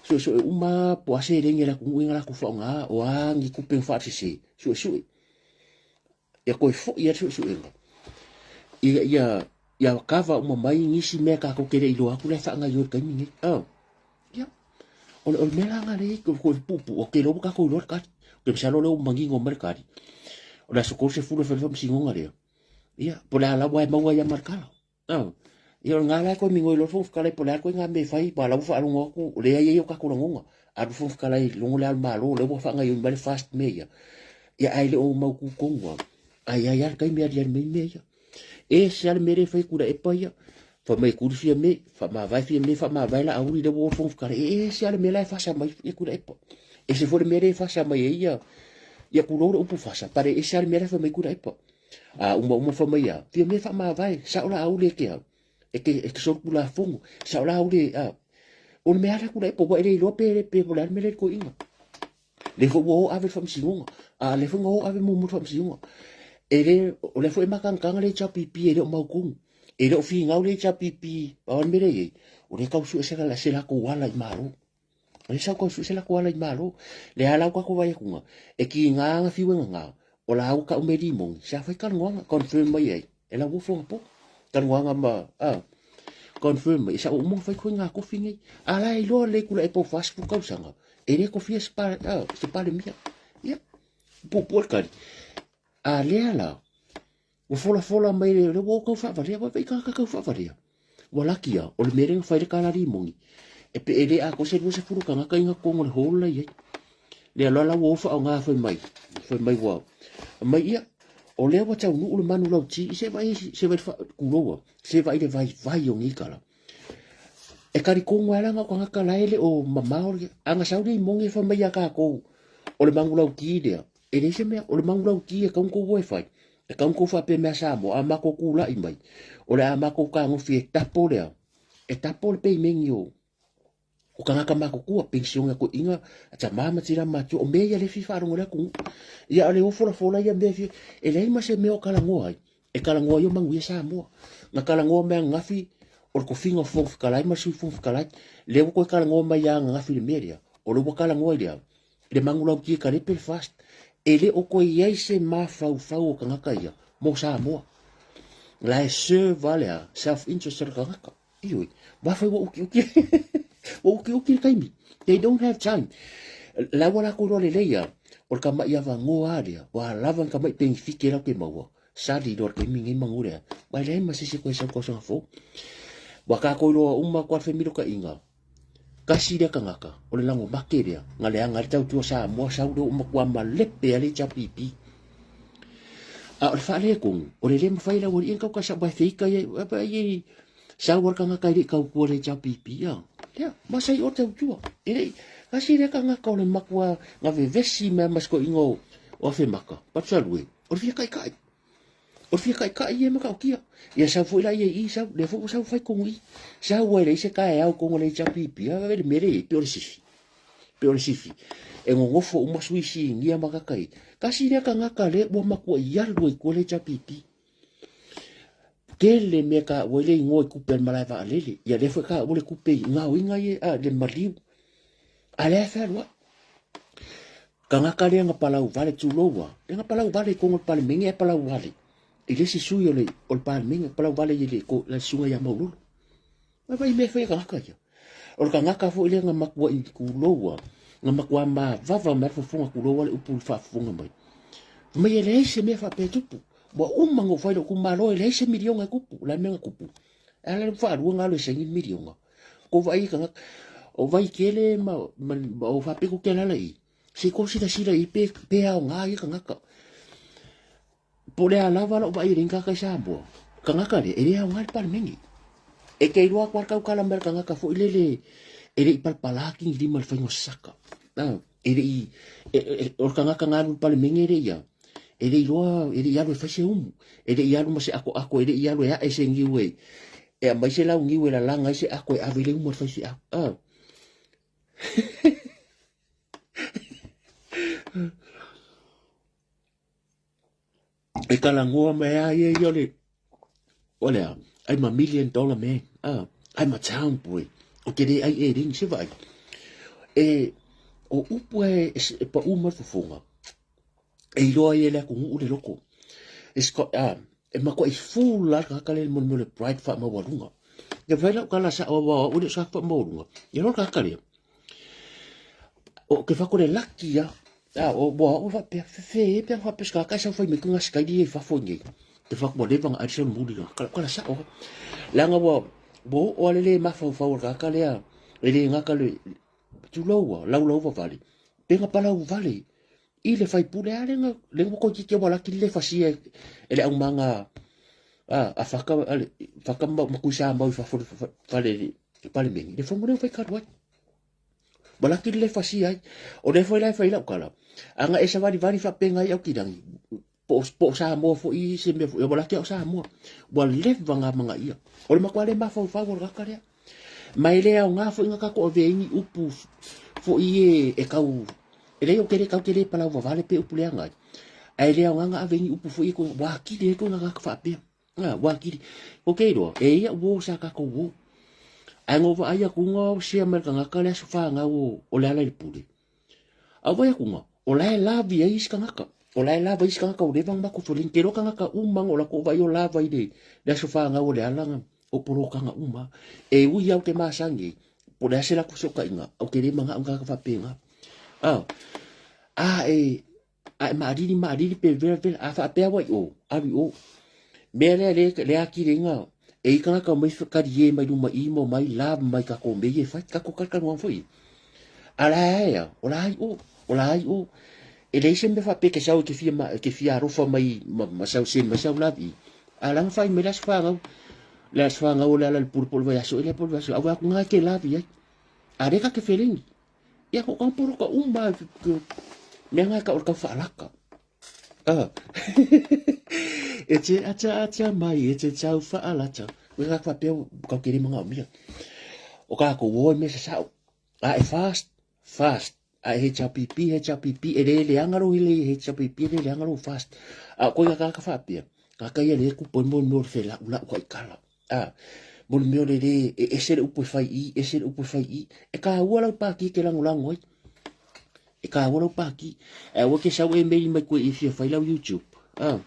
Suesue uma po o a seleni a le atunuu ia na latou faaaoga, o a ni tupe na faasese, suesue. Ia koe foʻi ai le suʻesuʻega ia ia ia kava uma mai nisi mea kākou ke le iloa atu la e faagaoioi i le taimi nei. Oh. Ia. O le, o le mea la nga le ko ko pupu o ke loa kākou iloa le kali. Ke masalo lea ua manino mai le kali. O le aso 30 e fai le faamasinoga lea. Ia, po o le a lava e maua ai ma le kala. Oh. Ia o ngā la koe mingoi loa le Fofoga Fetalai po o le a koe ngā mea e fai, ua la ua faalogo atu, o lea e i ai o tātou lagona. Alu Fofoga Fetalai logo le a o le Malo, o lea ua faagaoioi mai le FAST mea ia. Ia ae le o mautu tonu lava. Ae i ai lava le taimi e aliali mai mea ia. E ese lava le mea lea e fai e Tuilaepa ia, fai mai e tuli Fiame, faamavae Fiame, faamavae Laauli lea ua o le Fofoga Fetalai. E ese lava le mea la e fasa mai e Tuilaepa. Ese foi le mea lea e fasa mai ai ia, ia tulou le upu fasa, pale ese lava le mea la e fai mai Tuilaepa. A uma uma fai mai a, fia mea faamavae, sao Laauli e te au, e te, e te solitulafono, sao Laauli a, o le mea lava Tuilaepa, ua e le iloa pe, pe o le a le mea lea i le toeaina. Lea foi ua o ave le faamasinoga, a lea foi na o ave muamua le faamasinoga. E le, o lea foi e matagataga le HRPP e le o mautonu. E le o finau le HRPP, pau lava le mea lea e i ai, o lea e tau sue se, se latou ala i Malo. O lea e tau sue se latou ala i Malo. Lea la ua tatou vaai atu e tiga na fiu e gagā, o la ua tau mai limoni, sa fai talanoaga, confirm mai ai, e Lauofo anapo. Talanoaga ma, a, confirm mai, sa ua uma ona fai koe ngā kofi nei. A la e iloa lelei Tuilaepa ua 40 tausaga, e le kofia se, pa, a, se Palemia. Ia, puupuu le tali. A lea la, ua folafola mai le, le ua tau faavalea, ua vai tagata tau faavalea. Ua laki a, o le mea lea na fai le kala limoni. E pe e le atoa se 20 tagata i totonu o le hall la i ai. Lea loa la ua o faaaoga fai mai, fai mai ua, mai ia, o lea ua taunuu le manu lauti, se vai, se vai, tuloua, se vai le vaivai o nei kala. E talitonu lava la na o tagata la e le o mamao le, a na sau le limoni e fai mai ia tatou, o le manu lauti lea, e leai se mea, o le manu lauti e tatau ona outou o e fai, e tatau ona outou faapea mea Samoa, a matou tulai mai, o le a matou fetagofi e tapo lea, e tapo le peimeni o, o tagata matutua, penisione a toeaiina, a tama ma tina matutua, o mea ia lea e fia faalogo i le atunuu. Ia a o le o folafola ia mea e fia, e leai ma se mea o talanoa ai, e talanoa ai o manuia Samoa. Na talanoa mai ananafi, o le tofiga o Fofoga Fetalai ma le Sui Fofoga Fetalai, lea ua toe talanoa mai lava ananafi i le mea lea, o lea ua talanoa i le a? I le manulauti e kalepe le FAST. E le o toe i ai se mafaufau o tagata ia mo Samoa. La e serve lava le a? Self interest o le tagata. Ioe, ma fai ua ukiuki, ua ukiuki le taimi. They don't have time. La ua latou iloa lelei a, o le tamaʻi avanoa a lea, ua lava ni tamaʻi penefiti e latou te maua. Sali loa le taimi nei manu lea. Ma e leai ma se isi e toe sau tausaga fou. Ua tatou iloa uma atu a le femilotaʻiga, tasi lea tagata, o le lago make lea, na leaga ai le tautua Samoa, sau lea ua matua malepe a le HRPP. A o le faaletonu, o le le mafai e le aualii ona tau tasi aua e feita ia, ai sau a le tagata e le i tautua le HRPP, a. Lea, ma sa i o tautua. E le i, tasi lea tagata o le matua na vevesi mai ma si toeaina o, o Afemaka, Patusalue, o le fia taitai. O le fia taitai ia e matautia. Ia sau foi la ia i i, sau, lea foi ua sau fai tonu i. Sau ai leai se taeao i totonu o le HRPP, a le mea lea e i ai, pei o le sifi. Pei o le sifi. E nonofo uma sui sinia ma tagata ia. Tasi lea tagata lea ua matuai alu ai i tua le HRPP. Tele mea taua ai le igoa i tupe a le malae vaalele. Ia lea foi taua le tupe i gaoiga ia, a, le maliu. A lea e fealuai. Tagata lea na palau vale, tulou a, lea na palau vale i totonu o le Palemene ae palau vale i le isi sui o le, o le Palemene, palau vale i le, le susuga ia Maulolo. Vai vai mea e fai e tagata ia. O le tagata foi lea na matuai tulou a, na matua mavava mai le fofoga tulou a le upu i le faafofoga mai. Fai mai e leai se mea faapea e tupu. Ua uma ona ou fai i lou itumalo e leai se miliona e tupu. O le a le mea na tupu? E ala le faalua ona alu e saini le miliona. Ko vaai i tagata, o Vaitele ma, ma, ma o faapito ke alala i, se i kou silasila i pe, pe aoga ia tagata. Po o le a lava lou vaai i lenei tagata i Samoa, tagata lea, e le aoga i le Palemene. E te iloa atu lava le tautala mai a le tagata foi lele e le i palapala kini lima i le faiga o se saka. E le i, e, e, o le tagata na alu i le Palemene lea ia, e le i iloa, e le i alu e fai se umu, e le i alu ma se atoato, e le i alu e ae se niu e, e aumai se launiu e lalaga ai se ato e ave i le umu a le faifeau. Ah. E talanoa mai a ia ia o le, o le a, I'm a million dollar man, ah, I'm a town boy, o te le ai e ringi se vaai. E, o upu e, e, e pa uma le fofoga, e iloa ai e le atunuu le loko. It's got, e matuai full lava le tagata lea i le mea o le pride faamaualuga. Ia fai lau tala sao aua o au e le o se tagata faamaualuga. Ia loa le tagata lea, o ke fako le laki ia. A, o ua au e faapea, fe e pe ana faapea se tagata e sau fai mai tuna sikaili ia i fafo i nei. Te fako ua leva ona ai le solomuli na. Kala, kala sao. Leaga ua, ua oo lava le le mafaufau o le tagata lea, e le gata le, tulou ua, laulau vavale, pe na palau vale i le faipule a lea na, lea ua toeitiiti ua laki le fasia e le aumaga a, a Faka, a le, Faka ma, ma Tuisamau i fafo le fale le Palemene, le fono lea ua fai talu ai. Ua laki le fasia ai. O lea foi la e fai lau tala, a na e savalivali faapena ai Aukilani, po o Samoa foi se mea foi, ua laki au Samoa. Ua leva na amanaia. O le matua le mafaufau o le tagata lea. Ma e le aoga foi na tatou avea ai ni upu foi e, e tau, e leai ou te le tau te le palau vavale pe upu leaga ai. Ae le aoga na ave ai ni upu foi e toe, ua atili ai toe na tagata faapea. A, ua atili. Ko te iloa, e ia uo sa tatou uo. Ae na ou vaai atu na o share mai le tagata le aso fanau o, o Lealailepule. A ou vaai atu na, o la e lava ai isi tagata. O la e lava isi tagata ua leva ona matou feoleni. Ke iloa tagata uma na o latou vaai o lava i le, le aso fanau o Leala na, o polokaga uma. E ui au te masani ai, po o le a se latou fesootaiga, ou te le manao i tagata faapena. A, a e, a e maalili maalili pe vela vela, a faapea ua i o, alu i o. Mea lea le, le atili ai na, e i tagata omai kalie mai luma i ma omai lava mai tatou mea ia e fai, tatou talitaluaga foi. A la e a, o la ai o, o la ai o. E leai se mea faapea e te sau e te fia, e te fia alofa mai ma, ma sau send mai sau love i. A la na fai mai le aso fanau, le aso fanau o Lealailepule po o le vaiaso ea po o le vaiaso, a ua atu na e te love i ai. A lea ta te feleni. Ia ko ka poroka uma mea ngai ka o le tau whaalaka. Ah. E te ata ata mai, e te tau whaalata. Me ka whapea kau kere manga o mia. O ka ko woi me sa sao. A e fast, fast. A e HRPP, HRPP, e le le angaro i le HRPP, e le le angaro fast. A ko ia ka ka whapea. Ka kai e le kupo i mo mo le whela ula uka i kala. A, mo le mea o le lē, e ese le upu e fai i, ese le upu e fai i. E kāua lau pākī ke lagolago ai. E kāua lau pākī. E aua ke sau e meli mai koe i fia fai lau YouTube. A,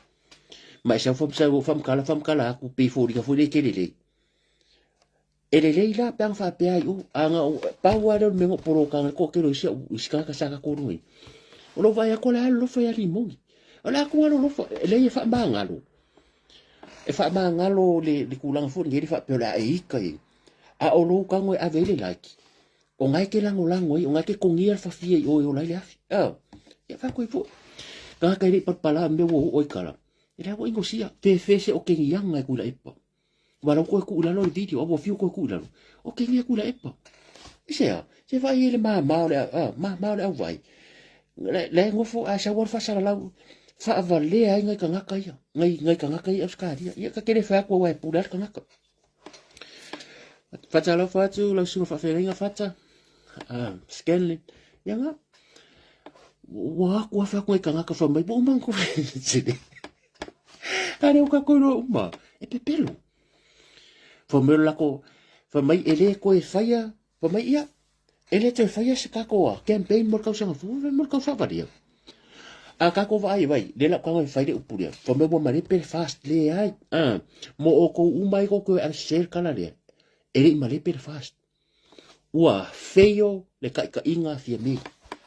ma e sau whamsau, whamkala, whamkala aku, pe fōringa foi le ke lelei. E lelei la pe anga whapea ai o, anga o, pau a leo le mea ngo poro kanga ko kero isi au, isi kanga sa ka koro i. O lo vai ako le alofa ia limoni. O le aku alo lofa, e lei e whaamangalo. E faamagalo le, le tulaga foi lenei le faapea o le a e ika i. A o lou tago e ave ai le like, o na e te lagolago ai, o na e te togia le fafia i o e ola ai le afi. Oh, ia faapea foi. Tagata e le i palapala mea ua oo ai tala. E lea ua inosia, fefe se o keniaga e Tuilaepa. Ua lau koe tuu i lalo le video, a ua fiu koe tuu i lalo. O kenia Tuilaepa. I se a, se vaai ai le māmā o le, a, māmā o le auvai. Le, le nofo ae sau le faasalalau, faavalea ai nai tagata ia, nai, nai tagata ia Ausetalia. Ia ta te le fai atu aua e pule lava le tagata. Faatalofa atu lau susuga faafeagaiga Fata, Scanlon, ia nga. Ua aku afe atu nai tagata fai mai, ua uma ona tou A lea ua tatou iloa uma, e pepelo. Fai mai o le latou, fai mai e le toe faia, fai mai ia, e le toe faia se tatou a campaign mo le tausaga fou, mo le tau faavalia. A tatou vaai vai, lea la ou tago e fai le upu lea, fai mai ua malepe le fast, leai, mo outou uma ai tou toe ave sese le tala lea, e le i malepe le fast. Ua feio le taitaiga a Fiame.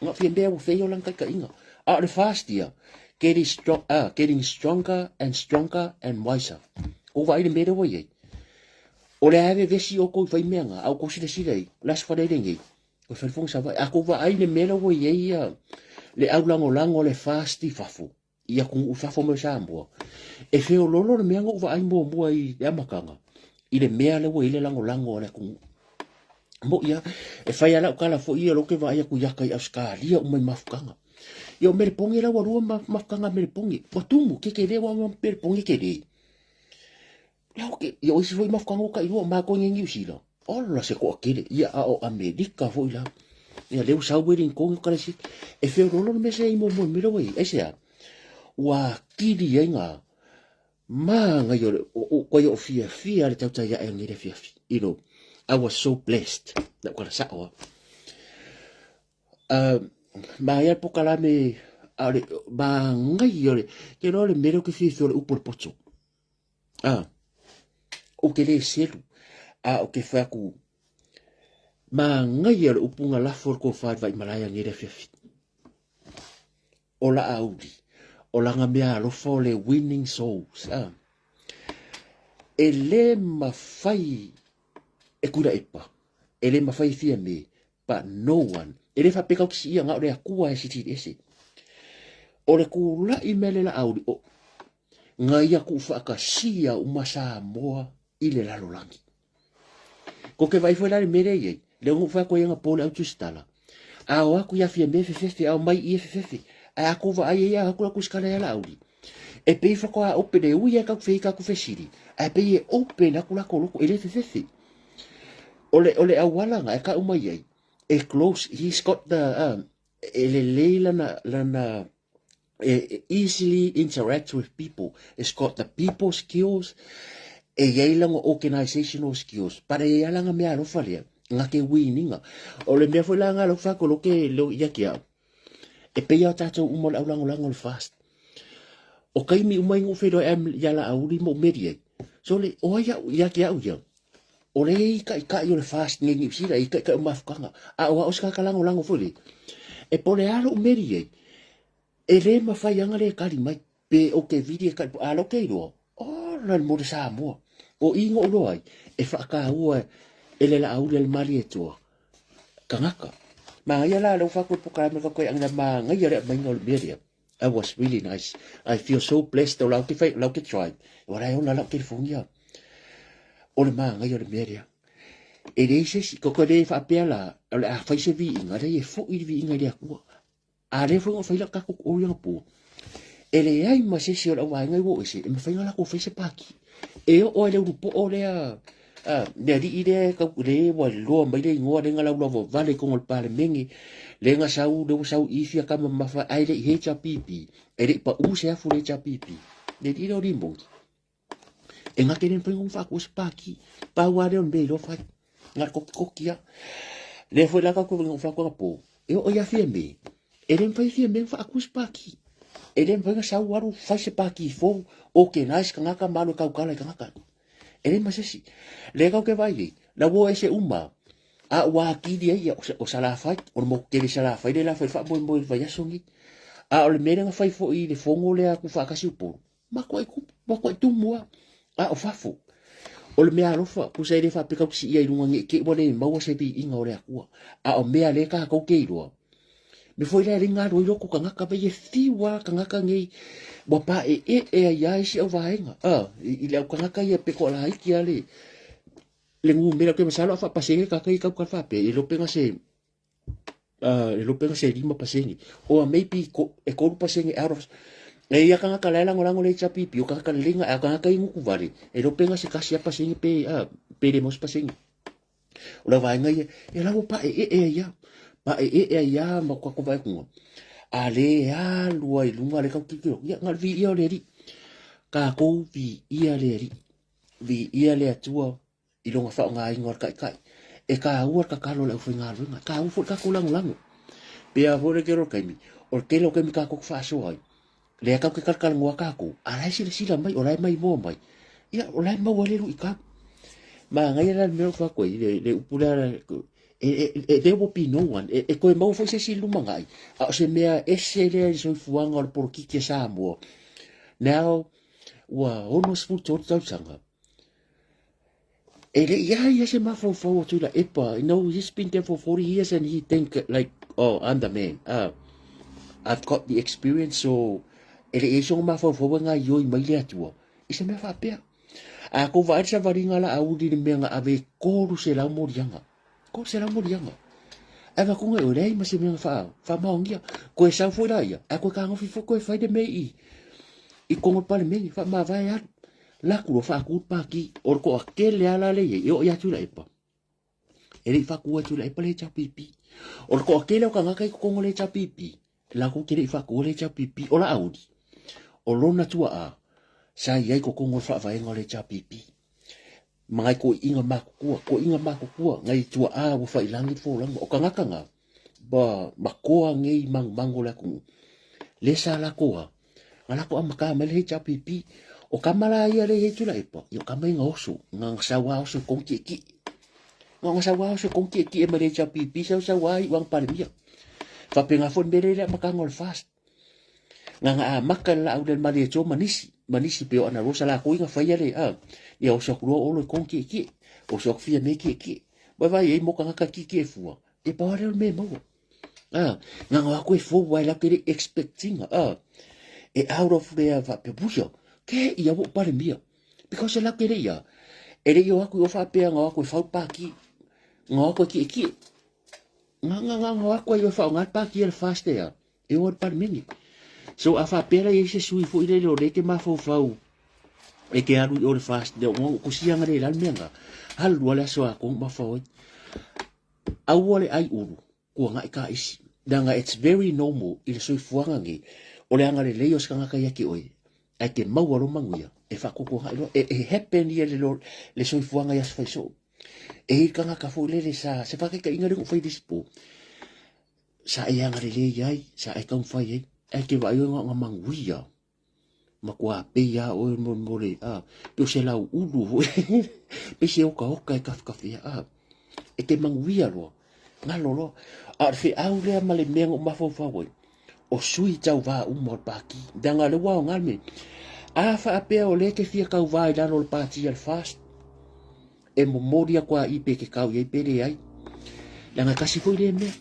Na o Fiame ua feio lana taitaiga. A o le fast ia, getting, strong, getting stronger and stronger and wiser. Kou vaai le mea lea ua i ai. O le a e vevesi outou i fai mea nga, a outou silasila i, o le aso Faraile nei, o le fai le fono Savaii. A kou vaai le mea lea ua i ai ia, le aulagolago o le fast i fafo, i atunuu i fafo mai o Samoa, e feololo le mea na ou vaai muamua i le amataga, i le mea lea ua i ai le lagolago a le atunuu. Moʻi lava, e fai lava lau tala foi ia, o lea ou te vaai atu ia ka i Ausetalia uma i mafutaga. Ia o Melepone la ua lua mafutaga a Melepone, ua tumu, kekele ua Melepone tele. Ia o ia o isi foi mafutaga ua tailua, o matou i nei Niu Sila, ola se toatele, ia a o Amerika foi la. Ia lea ua sau Wellington o Kalesi, e feoloolo le mea se i muamua i mea lea ua i ai. Aisea? Ua atili ai ngā māngai o le, o, koe o fiafia le tautai ae nei le afiafi. You know, I was so blessed. Na ukala sao a. Maea le pokalame A o le magaia o le, ke loa le mea lea ou te fiafia o le upu o le poto. Ah, ou te le selu, a ou te fai atu, magaia o le upu na lafo e le tofa i le Vaimalae anei le afiafi. O Laauli, o lana mea alofa o le winning souls. Ah. E le mafai e Tuilaepa, e le mafai e Fiame, but no one. E le faapea tatou te siia na o le Atua e silisili ese. O le tula'i mea le Laauli, o, na ia tuufaatasia uma Samoa i le lalolagi. Ko te vaai foi la i le mea lea e i ai, lea na ou fai atu ai anapo i le au tusitala, a o atu ia Fiame fefefe, a omai i e fefefe, ae a tou vaai ai a o atu la tusitala ia Laauli, e pei faatoa open, e ui lava tatou te fai i tatou fesili, ae pei e open atu latou loto, e le fefefe. O le, o le auala na e tau mai ai, e close, he's got the, e lelei lana, lana, e easily interact with people. It's got the people skills, e iai lana organizational skills, but e iai lana mea alofa lea, nga ke winiga. O le mea foi la nga lau whako lo ke lo ia ki au. E pei a tātou uma o le aulangolago o le fast. O kaimi uma i ngu whenua e am ia la auli mo meri ai. So le, o ai au, ia ki au ia. O le i kai kai o le fast nge New Zealand, i kai kai o mafukanga. A o a o se kakalangolango foi le. E pole alo u meri ai. E le mafai aga le kali mai pe o ke vili e kali a lo ke iloa ola le mo le Samoa. O i ngo'u loa ai e faataua e le Laauli a le Malietoa tagata. Magaia la lea ua fai atu le polokalame le tatou aiga magaia le aumaiga o le mea lea. That was really nice. I feel so blessed o lau ke fai lau ke try. Ua la e ola lau telefoni ia. O le magaia o le mea lea. E leai se isi, koko le faapea la, o le a fai se viiga, leai e foi le viiga i le Atua. A lea foi na fai lau tatou oi anapo, e leai ma se isi o le auvaega i ua oo ese e mafai ona latou fai se paki. E oo lava i le ulupoo lea, le alii lea e tau, le ua iloa mai le igoa lea na laulauva vale i totonu o le Palemene, lea na sau, lea ua sau i fia tama mamafa ae le i HRPP, e le i pau se afu i le HRPP. Le alii lea o Limoni. E ngake le mafai ona faatua se paki. Pau lava lea o le mea iloa fai. Na le kokikoki lava. Lea foi la tatou fai atu anapo, e oo ia Fiame, e le mafai e Fiame ona faatua se paki. E le mafai ona sau alu fai se paki fou, organize tagata ma alu e tautala i tagata. E leai ma se isi. Lea tatou te vaai ai, la ua o ese uma, a ua atili ai ia o Salafai, o le motu tele i Salafai lea la fai le faamoemoe i le vaiaso lenei. A o le mea lea na fai foi i le fono lea a Tuufaatasi Upolu, Matuai kupu, matuai tumu lava. A o fafo, o le mea alofa, tusa e le faapea tatou te siia i luga nei te i ua le maua se viiga o le Atua. A o mea lea tatou te iloa, me foi la e le galue ai loto tagata mei e fiu lava tagata nei ua paeee ai lava isi au vaega. A, i le au tagata ia pe toalaiti lava le, le numera, ou te masalo a faapasene tagata ia e tautala faapea, e le iloa pe na se e lope na se 5% or maybe e 3% out of e ia tagata la e lagolago le HRPP o tagata lelei na a tagata i gutu vale e lope na se tasi a pasene pe pe le mau se pasene o le vaega ia e la ua paeee ai a paeee ai a ma ko vae kunga a le alu ai lunga le kau kikilo ia na vi ia o le alii kākou vi ia le alii vi ia le Atua i lona faaaogaina o le taitai. E kāua le tatalo a le aufaigaluega, e kāua foi le tatou lagolago. Pei lava foi le tele o le taimi, o le tele o taimi tatou te faasoa ai, lea tatou te talatalanoa tatou, a o la e silasila mai, o la e maimoa mai, ia, o la e maua ai le luitau. Manaia la le mea o fai atu ai, le upu lea, there will be no one, e toe maua foi se isi i le lumanai, a o se mea ese lea i le soifuaga o le polokiki a Samoa. Now, ua 63 tausaga, E le i a ia se mafaufau o Tuilaepa. You know, he's been there for 40 years and he think like, oh, I'm the man. I've got the experience, so e le i ai sona mafaufau e gaioi mai le Atua i se mea faapea. A kou vaai le savaliga la auli le mea na ave e 300 moliaga. 300 moliaga. Ae vakuga i oe, leai ma se mea na faamaonia. Koe sau foi la ia, ae koe kagofi foi koe fai le mea i i kogo le Palemene, faamavae alu. Laku loa faaku le paki, o le toatele lava la lea e i ai, e oo ia Tuilaepa. E le i faatuina e Tuilaepa le HRPP. O le toatele o tagata i totonu o le HRPP, latou te le i faatuina le HRPP. O Laauli, o lona tuaa, sa i ai i totonu o le faavaega o le HRPP. Ma ngai toeaiina matutua, toeaiina matutua, ngai tuaa ua faiilagi le folauga. O tagata na, ba, makoa nei magumagu o le atunuu. Le sa lako a, nga lako a maka mai le HRPP. O kama la ia le hei tula epa, i o kama i nga oso, nga nga sawa oso kong ki ki. Nga nga sawa oso kong ki ki e mai le HRPP, sau sawa i wang palemia. Fape nga fon mele le maka ngol fast. Nga nga a maka la au le mali e tso manisi, manisi pe o ana rosa la ko inga whaia le, a, ia oso aku loa olo i kong ki ki. Oso aku fia me ki ki. Vai vai e moka nga ka ki ki e fua. E pawa leo me maua. Ah, nga nga aku e fou wai la kere expecting ah. E out of there va pe buya. Ke ia wo pare mia. Because la kere ia. E le yo aku o fa pe nga aku e fau pa ki. Nga aku ki ki. Nga nga nga nga aku e fa nga pa ki el fast ya. E o pare mini. So a fa pe la se sui fu ile lo le ke ma fau fau. E ke alu i o le fast le o ko sianga le la menga. Halu ala so aku ma fau. Aua le ai ulu. Kua ngaʻi ka isi. Leaga it's very normal i le soifuaga nei, o le agalelei o se tagata ia te oe, ae te maua loa manuia, e faakokoaga loa, e, e happen ia le, le soifuaga i aso faisoo. E i tagata foi lele sa, se faataitaiga lea na ou fai i le isi po, sa e agalelei ai, sa e taumafai ai, ae te vaai oe na ona manuia. Matua pei a oe mo mo le a pe o se lau ulu foi pe se oka oka e kafekafea a e te manuia loa ngalo loa a o le feau lea ma le mea na ou mafaufau ai o sui tauvā uma o le pāti leaga o lea ua aoga le mea a faapea o lea e te fia tauvā i lalo o le pāti a le FAST e momoli aku a i pe ke kau i ai pe leai. Leaga e kasi foi lea mea.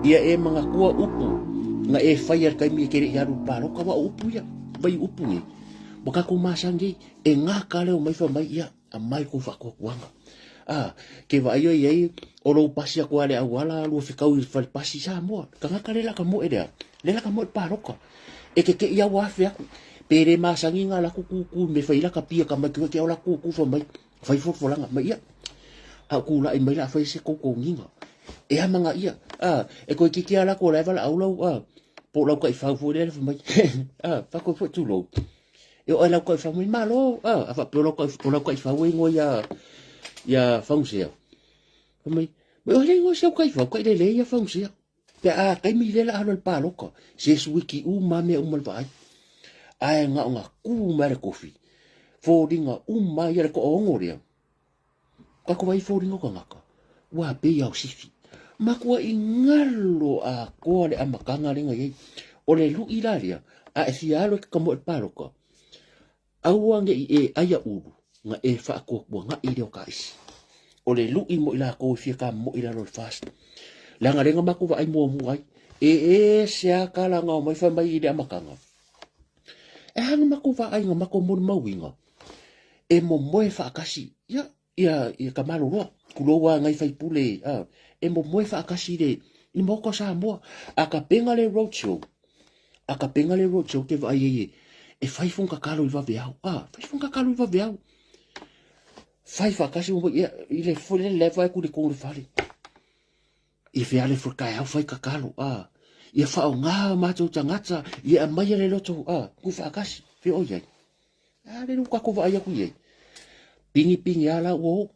Ia e mangatua upu nga e whai ar kaimi e kere i aru pāloka wa upu ia. Vai upu nei. Mo kako māsangi e ngā ka leo mai wha mai ia a mai ko whakokuanga. A, ke wa ai ai o lou pasi aku ale au ala lua whikau i whare pasi Samoa. Ka ngaka lela ka moe lea. Lela ka moe pāloka. E ke ke ia wa afe aku. Pe re masangi nga la kuku me fai la ka pia ka mai ke o la kuku fa mai. Fai folaga mai ia. A ku la i mai la fai se koko nginga. E ama nga ia. A e koe kiki a la ko la vala au lau a. Po lau ka i fau fo le fa mai. A fa ko fo tu lo. E o lau ka i fau mai malo. A a fa pe lau ka o lau ka i fau e ngoi ia ia faungsia. Fa mai. Mai o le ngoi se ka i fau ka i le le ia faungsia. Pe a taimi le la alu le paloka, se esi wiki uma mea uma le vaai. Ae nga o nga ku mai le kofi. Fōringa uma ia le koa ongo lea. Ka ko vai fōringa o kangaka. Ua pe iau sifi. Makua i ngalo a koa le amakanga lenga iei. O le lui la lea, a e fia alu e kakamoe le paloka. Aua ne i e ai a ulu, nga e faakuakuagaʻi lea o ka isi. O le luʻi mo i lakou e fia kamoʻi lalo o le FAST. Leaga lea na matou vaai muamua ai, e ese a ka laga o mai fai mai i le amataga. E aha na matou vaai na matou molimauina, e momoe faatasi, ia, ia, ia ka maloloa, kulou a ngai faipule, a, e momoe faatasi le, i Maoka o Samoa. A ka pega le roadshow, a ka pega le roadshow te vaai ai e, e fai fongakalo i vaveao, a, fai fongakalo i vaveao. Fai faatasi mo ia, i le foi le le fai ku le kongo le fale. I whea le whakae au whai kakalo, a, ia whaonga mātou tangata, ia a mai le loto, a, ku whaakasi, whe oi ai. A le luka ko vaai aku iai. Pingi pingi a la ua o.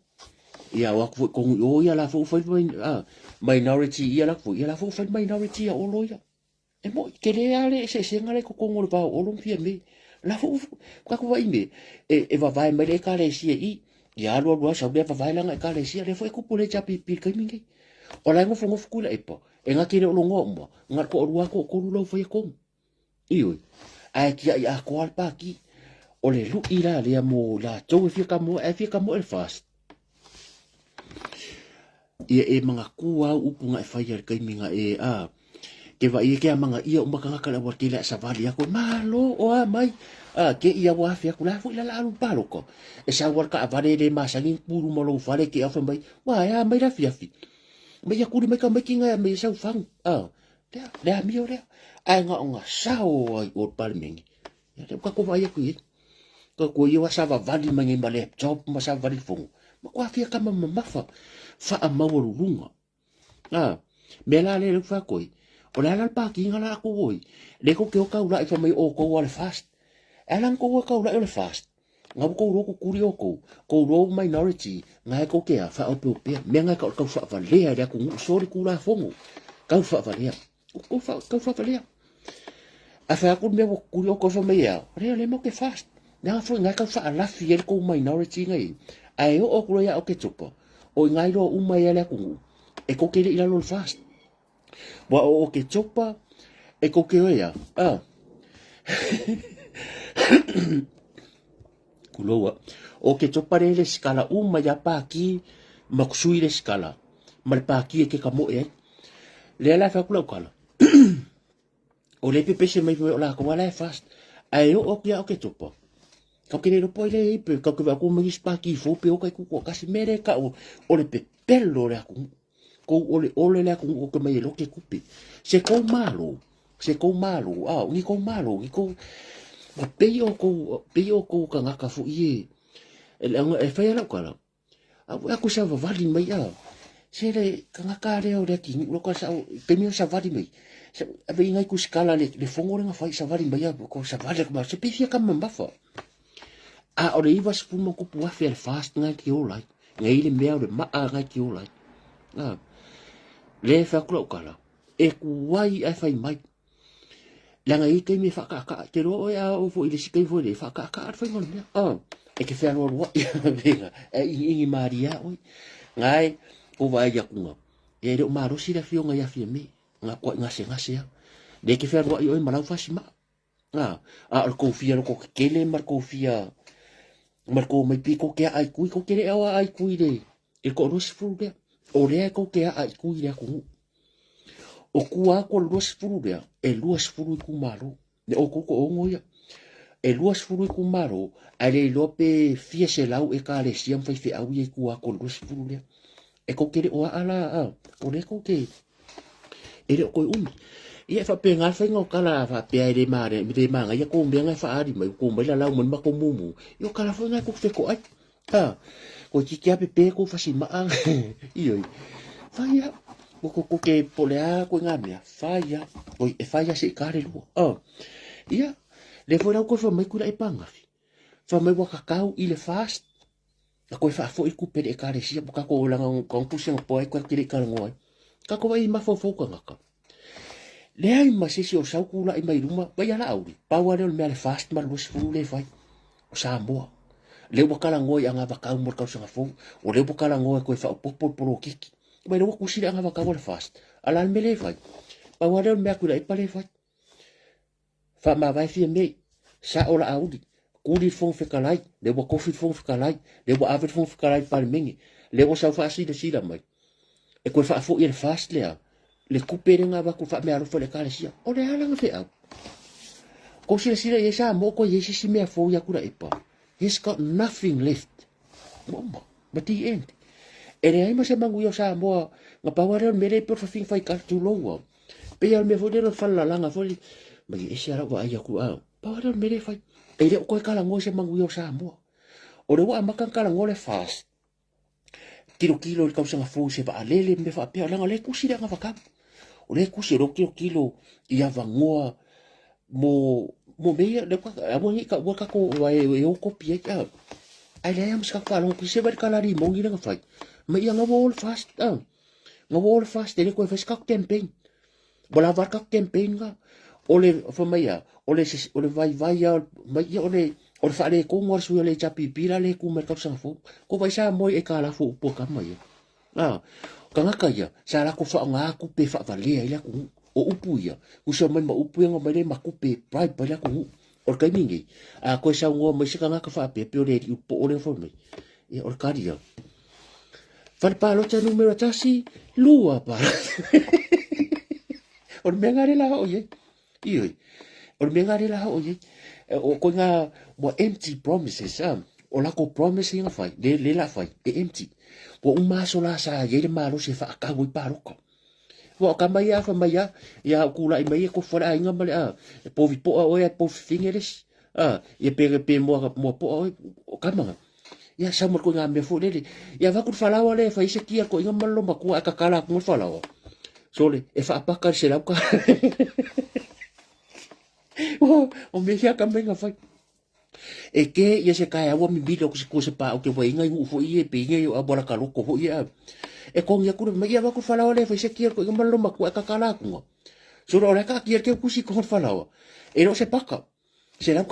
Ia o aku foi kongu i o ia la fo whai mai, a, minority ia la fo, ia la fo whai minority ia olo ia. E mo, ke le a le se se ngale ko kongo le vao olo fia me. La fo, ka ko vai me, e, e vavae mai le ekalesia i, ia alu alu a sau lea vavae langa ekalesia, le fo e kupu le chapi pi kai mingi. O la ngofo ngofo kula epa, e ngaki le olongoa uma, ngar ko orua ko koru lau whai kongu. Ioe, ae kiaʻi atoa le pākī. O le luʻi la lea mo latou e fia kamoe, ae fia kamoe le FAST. Ia e mangakū au upu nga e whai a le kaimi nga e a. Ke wa ia ke a manga ia uma kangaka le awa ke le a savali ako, malo o a mai. A, ke ia wa afe aku la fo ila la alu paloko. E sa war ka avare le masangi puru malo fale ke afa mai. Wa e a mai la fiafi. Mai ia kuri mai ka mai ki nga mai sau fangu. A, Lea, le amio lea. Ae nga o nga sao ai o le palemene. Ia lea ka kova ai aku i. Ka ko ia wa savavali mai nei ma laptop ma savavali fongo. Ma ko afia ka ma mamafa. Wha a maua rurunga. Ah, me la le le fa koi. O le ala le pākinga la ako oi. Le ko ke o kau la i fa mai o kou ale fast. E ala ko o kau la o le fast. Nga kou ro kukuri o kou, kou ro minority, nga e kou ke a wha o peo pea, mea nga ka o kau wha valea le aku ngu sori kula fongo, kau wha valea. Kou fa kau faavalea. A fai atu le mea ua kuli o kou fai mai e ao, lea le mo ke fast. Leaga foi ngai kau faalafi ai le kou minority ngai. Ae oo atu loa ia Oketopa, o i ngai loa uma ia le atunuu, e kou ke le i lalo o le fast. Ua o Oketopa, e kou ke oe ia, ah. Kuloua. O Oketopa le le sikala uma ia pāki ma kusui le sikala ma le pāki e ke ka moe ai. Lea la e fai atu lau tala, o le pepese mai foi o latou a la e fast. Ae oo atu ia Oketopa, kau ke le iloa po o ai lea e i ai, pe kau ke vaai atu ma isi pāki fou pe o kai tutoatasi, mea lea e tau o le pepelo o le atunuu. Kou oleole le atunuu kou ke mai e loke kupe. Se kou malo, se kou malo, a ni kou malo, ni kou ua pei o kou, pei o kou kangaka foi e, e fai a lau tala, A ua aku savavali mai a. Se le kangaka lea o le atinuu lo ka sa taimi o savali mai. Sa ave i ngai kusikala le le fongo le ngafai savali mai a ko savali ma se pifia ka mamafa. A o le 90,000 a le fast ngai ki ola. Ngai le mea o le maa ngai ki ola. A le fa ku kala. E kuai ai fai mai. Leaga e i ai taimi e faakaaka'a, te iloa oe a oo foi i le isi taimi foi lea, e faakaaka'a le faiga o le mea, a, e te fealualua'i e igiigi malie lava oe. Na e kou vaai atuga, ia e le o malosi le afioga ia Fiame, na matuai gasegase lava. Lea e te fealuai oe ma lau fasimaa, a, a o le tou fia lototetele ma le tou fia, ma le tou omai pei tou te aa i tui, tou te le ao aa i tui i le toa-20 lea. O lea tou te aa i tui i le atunuu. O tua atu o le 20 lea, e 20 itumalo. Le outou toaono ia. E 20 itumalo, ae le iloa pe fia selau ekalesia ma faifeau ia i tua atu o le 20 lea. E tou te le o aa la, a, o lea tou te, e le o toe umi. Ia e faapena le faiga o tala a faapea e le le manaia tou mea na e faaali mai, ua tou mai lalau mai le matou mumu. Ia o tala foi na e tou te fetoai. A, toeitiiti lava pepe kou fasimaa, ioe, fai lava. Ua kou ke po o le a ituaiga mea, fai lava. Oi, e fai lava seia ta le lua. A, ia, lea foi la ua toe fai mai Tuilaepa ananafi, fai mai ua tatau i le FAST na toe faafoi le tupe i le Ekalesia, ua tatou leaga na tusi anapo ai tatou te le i talanoa ai. Tatou vaai i mafaufau tagata. Leai ma se isi o sau tulai mai luma, vai a Laauli, pau lava lea o le mea a le FAST ma le 20 lea e fai, o Samoa. Lea ua talanoa i anavatau mo le tausaga fou, o lea ua talanoa e toe faaopoopo le poloketi. Mai lea ua tusi le anavatau a le FAST, a o le a le mea lea e fai? Pau lava lea o le mea a Tuilaepa lea e fai. Faamavae fia mei, sao Laauli, kuli le Fofoga Fetalai, lea ua tofi le Fofoga Fetalai, lea ua ave le Fofoga Fetalai i le Palemene, lea ua sau faasilasila mai, e toe faafoi e le FAST lea, le tupe lea na avatu faameaalofa i le Ekalesia. O le a lana feau? Kou silasila i ai Samoa koe i ai se isi mea fou ia Tuilaepa. He's got nothing left. Ua uma. But the end. E leai ma se manuia o Samoa, na pau lava lea o le mea lea e pei o le fafine fai kala, tulou au. Pei lava o le mea foi lea o le falelalaga foi lea, mai e ese lava lau vaai atu, a, pau lava lea o le mea lea e fai. E le o toe talanoa i se manuia o Samoa. O lea ua amata ona talanoa le FAST, tilotilo i le tausaga fou i se vaalele ma mea faapea, leaga o lea e tusi le anavatau. O lea e tusi, o lea ua tilotilo i avanoa mo mo mea ia, lea ua aua ne i taua tatou aua e o kopi ai, a. Ae leai lava ma se tatou faalogo, se vaai i le tala limoni lea na fai, ma ia na ua o le FAST, a. Na ua o le FAST, e le toe fai se tatou campaign. Ua lava le tatou campaign lena. O le, fai mai a, o le, o le vaivai lava, mai ia o le, o le faaletonu lava o le sui o le HRPP la lea e tu mai i le tausaga fou. Ko vai Samoa i aitalafu o upu a tama ia. A, tagata ia, sa latou faaaoga tupe e faavalea ai le atunuu. O upu ia, uso mai ma upu ia ona omai lea ma tupe e bribe ai le atunuu. O le taimi lenei, a toe saunoa mai se tagata faapea, pei o le alii poo lea fai mai, ia o le tali lava. Fale palota numera 1, lua palota. O le mea lena lea la oo i ai. Ioe. O le mea lena lea la oo i ai. O koina ua empty promises. Ah. O lako promise ia na fai, le, le la fai, e empty. Ua uma aso la sa i ai le malosi e faatau ai palota. Ua o kama ia fai mai a, ia o tulai mai e kofo le aiga ma le a, e povi poa oe a povi fifine le isi. A, ia pe, pe moa, moa poa oe, o kama nga. Ia sau ma le koiga mea foi lele. Ia avatu le falaoa lea e fai ai se kia koiga ma le lomatua ae kakala atu ma le falaoa. Sole, e faapaka i le $100. O mea ia ka mea na fai. E ke ia se kae aua mimili o se kua se pā o ke wai inga i nuu foi e pe inga i o awa laka loko foi e. E kongi aku le mai ia avatu le falaoa lea e fai se kia koiga ma le lomatua ae kakala atu nga. Solo o le kaatia le teu kusi koho le falaoa. E le o se paka. $100.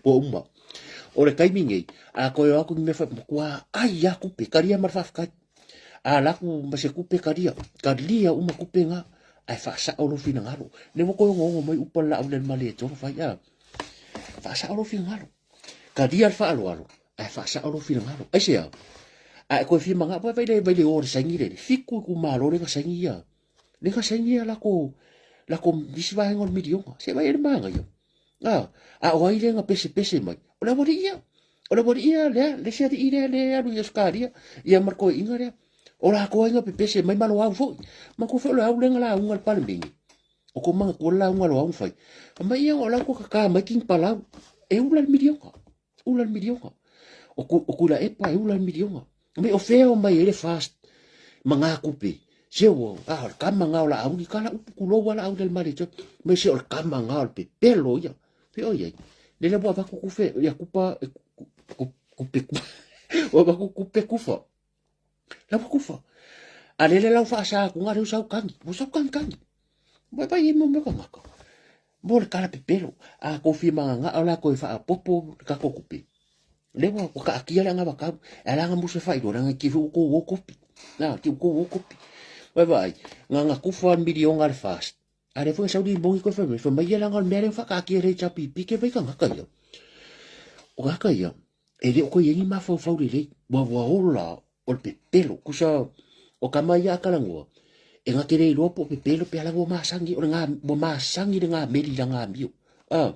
Ua uma. O le taimi nei, a koe o aku ni mea whai, matua ai a kupe, karia ma le whaafetai. A la aku ma se kupe karia, karia uma kupe ngā, ai whaasao lo finangalo. Ne wa koe ongo ongo mai upa la au le male e toro whai a. Whaasao lo finangalo. Karia le whaaloalo, ai whaasao lo finangalo. Ai se au, a e koe fia manga, vai vai le vai le o le saingi le, fiku ku malo le ka saingi ia. Le ka saingi ia la ko la ko isi vaega o le miliona. Se vai ele manga ia. A, a o ai le nga pese pese mai. O le awari ia. O le awari ia lea, le se ari lea le alu i Australia. Ia marko e inga lea. O la ko ai nga pepese mai malo au foi. Ma ko foi lo au lenga la unga le palemene. O ko manga ko la unga lo au fai. Ma ia o la ko ka mai king palau. E ula le miliona. Ula le miliona. O ku, o kula epa e ula le miliona. Me o fea o mai ele fast. Ma ngā kupe. Se o, a, o le kama ngā o la auli, ka la upu kulou ala auli al mare tio. Me se o le kama ngā o le pepelo ia. Fe o iai. Lele wa vaku kufe, ia kupa, e, ku, ku, kupe, kupa. Wa vaku kupe kufa. La wa kufa. A lele lau whaasa ku ngā reu sau kangi. Mo sau kangi kangi. Mai pai e mo me kangaka. Mo le kala pepelo. A ko fia manga ngā o la ko e whaapopo ka ko kupe. Le wa ko ka akia le anga wakau. E ala nga musa whai rora nga ki hu ko wo kopi. Na, ki ko wo kopi. Vai vai, ngā ngā kufa milionga le fast. A le foi sau di bongi ko fa mai fa mai la nga mea le fa ka ki re chapi pi ke vai ka ngaka ia. O ngaka ia, e le o ko yengi mafaufau lelei, ua ua ola o le pepelo, kusa o ka mai ia kalangoa, e nga kere iloa po pepelo pe ala ua masangi, o le ngā, ua masangi le ngā meli la ngā mio. Ah,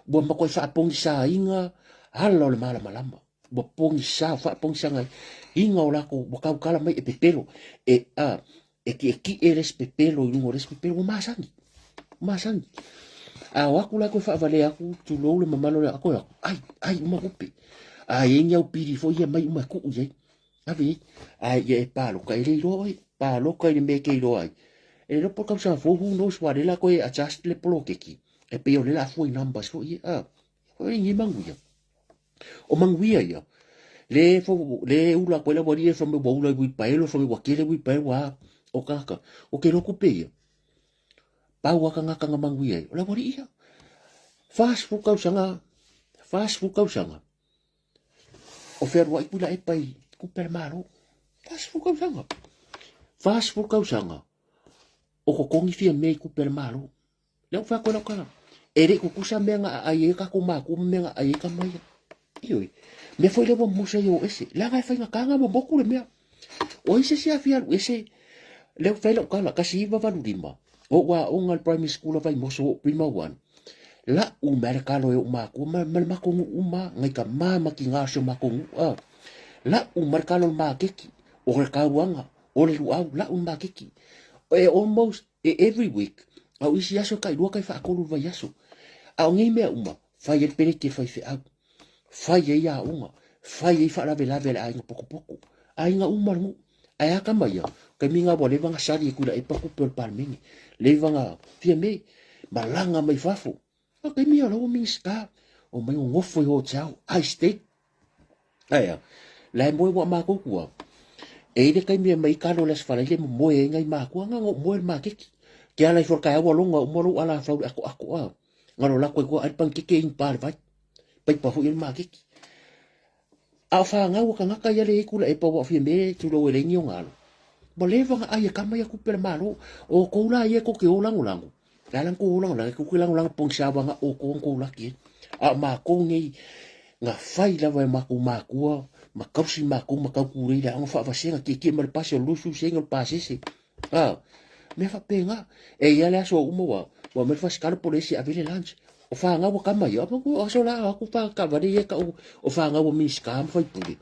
ua makoi faapogisaina ala o le malamalama. Ua pogisa, faapogisaga iga o lako, ua kaukala mai e pepelo, e, ah, e kiʻekiʻe le isi pepelo i luga o le isi pepelo, ua masani, masani. A o aku la koe faavalea aku, tulou le mamalo le ako aku, ai, ai, uma kupe. A e ni au pili fo ia mai uma kuʻu iai. Ave iai. A ia e paloka e le iloa oe, paloka i le mea e ke iloa ai. E le lopo tausaga fou, who knows wa le la koe adjust le poloketi. E pei o le la fua i numbers fo ia. A, o e ni manguia. O manuia ia. Le fo le ula koe la wali e fa me wa ula i paelo fa me wa kele wi paelo wa o kaka. O ke loku pe ia. Pau aka ngaka nga manuia ia. O la wali ia. Fast fu kausanga. Fast fu kausanga. O wherua i kula e pai kupe malo. Fast fu kausanga. Fast fu kausanga. O kokongi fia me kupe malo. Lea ua fai atu ai lau tala, e le i tutusa mea na aai ai tatou matua ma mea na aai ai tama ia. Ioe, mea foi lea ua musa i o ese, leaga e faigata na momotu le mea. O ai se isi afia alu ese, lea ua fai lau tala, 1985, ou aoga i le primary school a Vaimoso, ou prima one, lau mea le kalo e ou matua ma, ma le matou nuu uma, nai tama ma tina o si o matou nuu, a. Lau ma le kalo o le maketi, o le tauaga, o le luau, lau le maketi. E almost E every week, a o isi aso e tailua tai faatolu i le vaiaso. A o nei mea uma, fai ai le peleti e faifeau, fai ai aoga, fai ai faalavelave a le aiga potopoto, aiga uma le nuu. Ae a tama ia, taimi na ua leva ona sali e Tuilaepa tupe o le Palemene, leva ona fia me, malaga mai fafo. A taimi ia o la ua Minisita, omai nonofo i hotel, high state. Ae a, la e moe ua mākou kua. E i le taimi e mai kalo le asfala ile moe ai ngai mākua nga ngo moe le makeki. Ke ala i for ka awa longa uma lou ala fau le ako ako a. Ngalo lako i kua ai pan keke ing pa le vai. Pai pa hui le makeki. A o whāngau o kangaka ia le ikula e pa wa fia me tulo e lengi o ngalo. Mo leva nga ai e kama ia kupe le malo. O koula ia ko ke o lango lango. Le ala ko o lango lango ko ke lango lango pong sa wanga o ko ko laki. A ma ko nei nga fai lava e makou makua ma kausi makou ma kauku rei le aoga faavaseaga kiekie ma le pasi o le lusu sega o le pasese a mea faapena e ia le aso uma ua ua mai le fasikalo po le isi ave le lunch o fanau a kama ia o aso la aku pa kavale ia ka o fanau a minisita ma faipule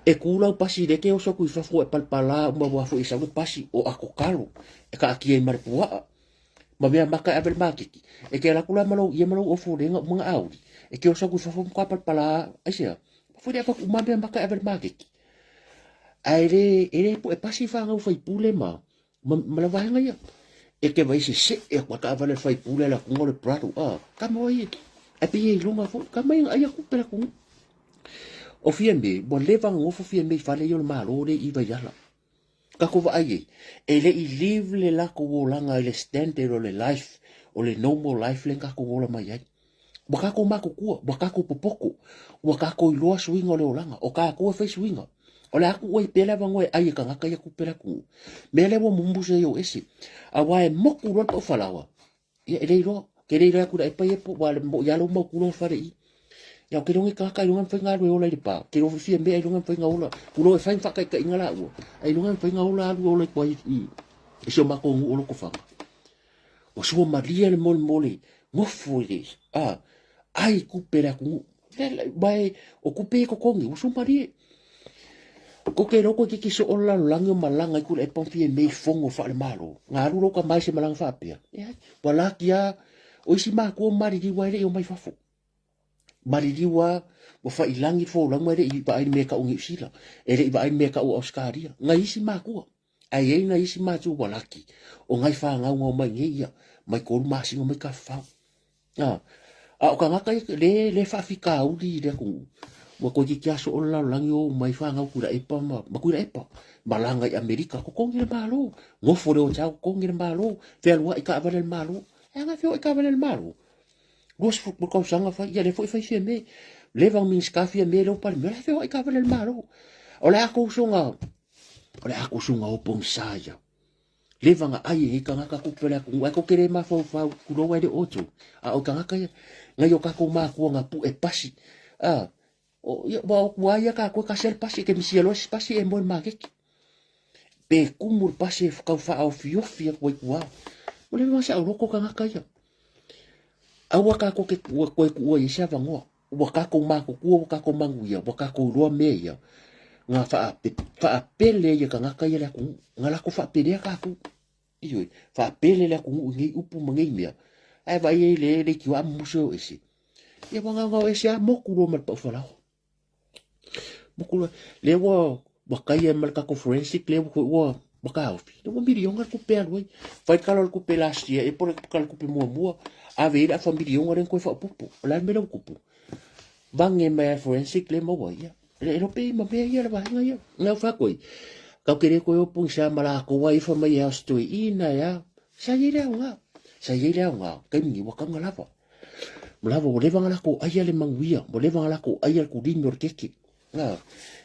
e kū lau pasi le ke oso aku i fafo e palapala uma ua foi e sau le pasi o akokalo e kaakia i ma le puaa ma mea maka e ave le maketi e ke ala atu la ma lou ia ma lou ofo le nga uma auli e ke oso aku i fafo ma palapala aisea foi le ave atu uma mea maka e ave le maketi ae le e le poʻe pasi fanau faipule ma ma, ma le vaega ia e ke vai se seʻe aku a taavale le faipule ala atu o le prado a kama oi e pei e iloga foi kama ia ai aku pela ku o fia me ua leva ona nofo fia me i fale ia o le malo le i Vaiala. Tatou vaai i ai, e le i live le latou olaga i le standard o le life, o le normal life lea na tatou ola mai ai. Ua tatou matutua, ua tatou popoto, ua tatou iloa suiga o le olaga, o tatou e fai suiga. O le a tuu ai pea le avanoa e ai e tagata ia tupe le atunuu. Mea lea ua mumusu ai ou ese. Aua e motu loa le pau falaoa, Ia, e le iloa. Ke le iloa atu le epa ia po ua le mo ia lo mau kulo fale i. Ia o ke longi ka ka ilonga mfai nga ola i le pa. Ke lo fia mea ilonga mfai nga ola. Kulo e fai fa kai kai nga la ua. Ai ilonga mfai nga ola alu ola i kwa i i si o mako ngu olo kofanga. O sua malia le mole mole ngofo i le a ai kupe le atunuu. Mai o kupe e kokongi ua sua malie. Ko ke loko ke kiso o lalolagi o malaga i kula e pamfi e mei fongo wha le malo. Ngā alu loka mai se malaga whaapea. E ai, wa laki a, o isi mākua maririwa e le i o mai fafo. Maririwa, wa whailangi fo lau e le i vaai me ka o Niu Sila, e le i vaai me ka o Australia. Ngā isi mākua. Ae i ai nai isi mātua ua laki, o ngai whāngau ngau mai nei ia, mai kolu masina mai ka whau. A, a o kangaka ia, le, le whaafikauli i le atunuu. Ua koe ki kia so o le lalolagi o mai whāngau kura epa ma, ma kura epa. Malanga i Amerika, kokongi le malo. Ngofo le o tau, kokongi le malo. Whealua i ka awale le malo. E anga whio i ka awale le malo. 20 tausaga fai, ia le foi fai fia me. Leva Minista fia me leo pale me, la whio i ka awale le malo. O le ako usunga, o le ako usunga o pongisa ia. Leva nga ai e kangaka ku pele aku ai ko kere ma fau fau ku lo le oto a o kangaka ia ngai o kako ma ku nga pu e pasi a o ia wa o ku ai ka ko ka sel pasi ke misi lo pasi e mo ma ke pe kumu pasi e kau fa o fi o fi ko ku a o le ma sa o loko kangaka ia aua ka ko ke ku ko ku ia sa vangoa ua kākou mākukua, ua kākou manuia, ua kākou iloa mea ia, ngā whaape, whaapele ia kangaka ia le atunuu, ngā lako whaapelea kākou. Ioe, whaapele le atunuu i nei upu ma nei mea. Ae vai e le le ki wa musu o ese. Ia wa ngau ese a moku lo ma le pau Moku lo, le ua ua kai e ma le kako forensic le ua ua ua kaofi. Le ua milionga le kupe alu ai. Fai kala le kupe last year, e pole kala le kupe muamua. Ave i le afa milionga le koe whaopopo. O la mea le kupu. Vange mai a forensic le maua ia. Le ero pe ma mea ia le vahenga ia. Ngau whakoi. Kau kere koe opu i sa mara ko wai fa mai e stoi ina ya. Sa ye le aunga. Sa ye le aunga. Kai mingi wakanga lava. Lava o leva ngala ko aia le manguia. O leva ngala ko aia le kulimi o le keke. Nga,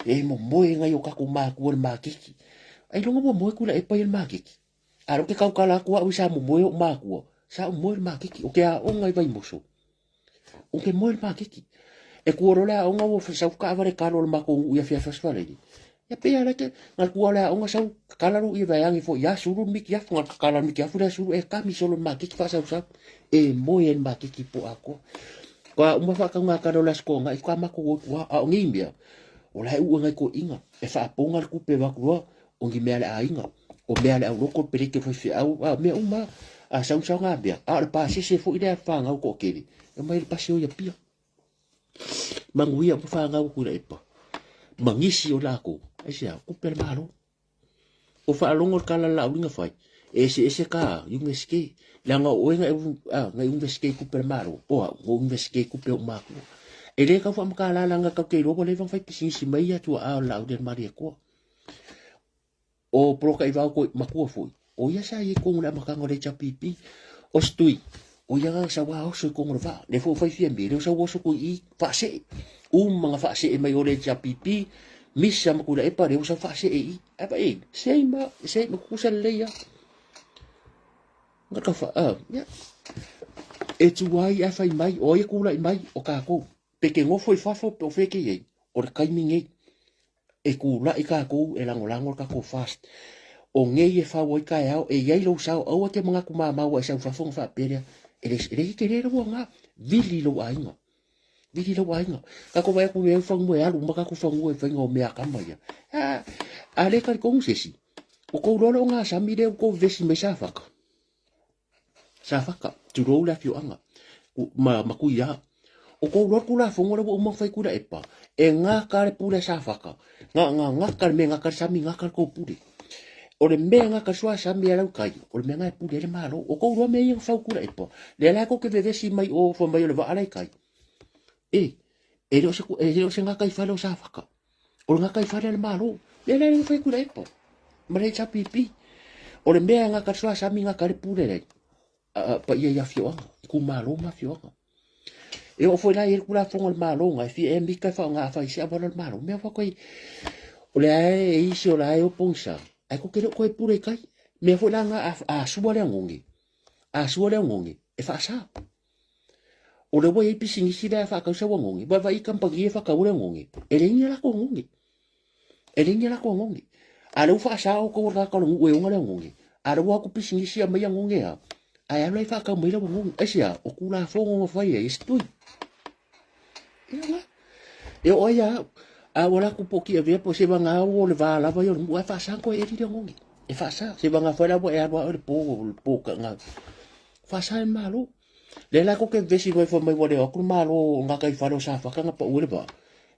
e mo moe ngai o kako mākua le mākiki. Ai longa mo moe kula e pai le mākiki. A ro ke kau kala aku au i sa mo moe o mākua. Sa o moe le mākiki. O ke a o ngai vai moso. O ke moe le mākiki. E kua role a onga o sau ka aware kalo le mako ia fia fasfale. Ia pe ala ke ngal kua le a onga sau kala ro ia vai angi fo ia suru miki afu ngal kala miki afu le suru e kami solo mākiki fa sau sau. E moe le mākiki po ako. Kua uma whakau ngā karo las ko ngā i kua mako o kua a o ngi mea. O lai ua ngai ko inga. E whaaponga le kupe wakurua o ngi mea le a inga. O mea le au loko pere ke whai au a mea uma a sau sau ngā mea. A o le pāsese fo i lea whāngau ko kere. E mai le pasi o ia pia. Manguia mo whāngau kura epa. Mangisi o lākou. Ai se au, kupe le malo. O faalogo le kala la uiga fai, e eseese ka Iunivesite, leaga o oe na e Iunivesite i kupe a le Malo, o au, na Iunivesite i kupe a ou makua. E le tau faamatala leaga tatou te iloa ua leva ona fai pisinisi mai ia tuaa o le Laau Malietoa. O Polokaiva o koe matua foi, o ia sa i ai i totonu o le amataga o le HRPP. O se tui, o ia na sau a oso i totonu o le vaa. Lea foi ua fai Fiame, lea ua sau oso koe i i, faasee. Uma na faasee mai o le HRPP, misa ma Tuilaepa, lea ua sau faasee i i. Ae vaai, same lava, same, tutusa lelei lava. Ka fa, ia. E tu ai ae fai mai, o ai e tulai mai, o tatou. Pe ke nofo i fafo pe o fea ke i ai, o le taimi nei. E kūlaʻi kākou e lagolago le kākou fast. O nei e fau ai kaeao, e i ai lou sao, aua te manatu māmā ua e sau fafo ona faapea lea, e le, e le tele lou aoga, vili lou aiga. Vili lou aiga. Kākou vaai atu i fanua e alu uma kākou fanua i faiga o mea kama ia. A, a le talitonu se isi, o kou loa le ogasami lea ua tou vevesi mai Safata. Safata, tulou le afioaga, ma, ma Tuiā. O kou loa le Tulafono lea ua uma ona fai Tuilaepa, e gata le pule a Safata, nga, nga, gata le mea e gata le sami, gata le tou pule. O le mea e gata le suasami a Laukai, o le mea na e pule ai le Malo. O kou loa mea ia na fau Tuilaepa, lea la tou te vevesi mai o fai mai o le vaa la i tai. E, e le o se, e le o se gataifale o Safata. O le gataifale a le Malo. Lea la e le mafai Tuilaepa. ma le HRPP. O le mea e gata le suasami gata ai le pule lea, paia i afioaga, itumalo ma afioaga. E oo foi la i ai le Tulafono a le Malo na e fia ea mita e faaaoga a fai se auala o le Malo. Mea foi koe, o lea e isi o la e o pogisa, ae tou te le o toe pule i tai. Mea foi la na a sua le oneone, a sua le oneone, e faasa. O lea ua i ai pisinisi lea e faatau sau oneone, vaivai i kamupani e faatau le oneone, e leai ni a latou oneone. E leai ni a latou oneone. A o lea ua faasa outou o le tagata o le nuu e ona le oneone, a o lea ua o atu pisinisi aumai oneone a, ae alu la e faatau mai lau oneone. Aisea? O Tulafono na fai ai e se tui. Ia la. E oo ai ia au. A ua latou potiavea po o se vagao o le va lava ia o le nuu ae faasa toe eli le oneone. E faasa. Se vagao foi la ua e alu a oe le po, le po ka, faasa e le Malo. Lea la tou te vevesi loa fai mai ua le o atu le Malo o gataifale o Safata na pau ai le vaa.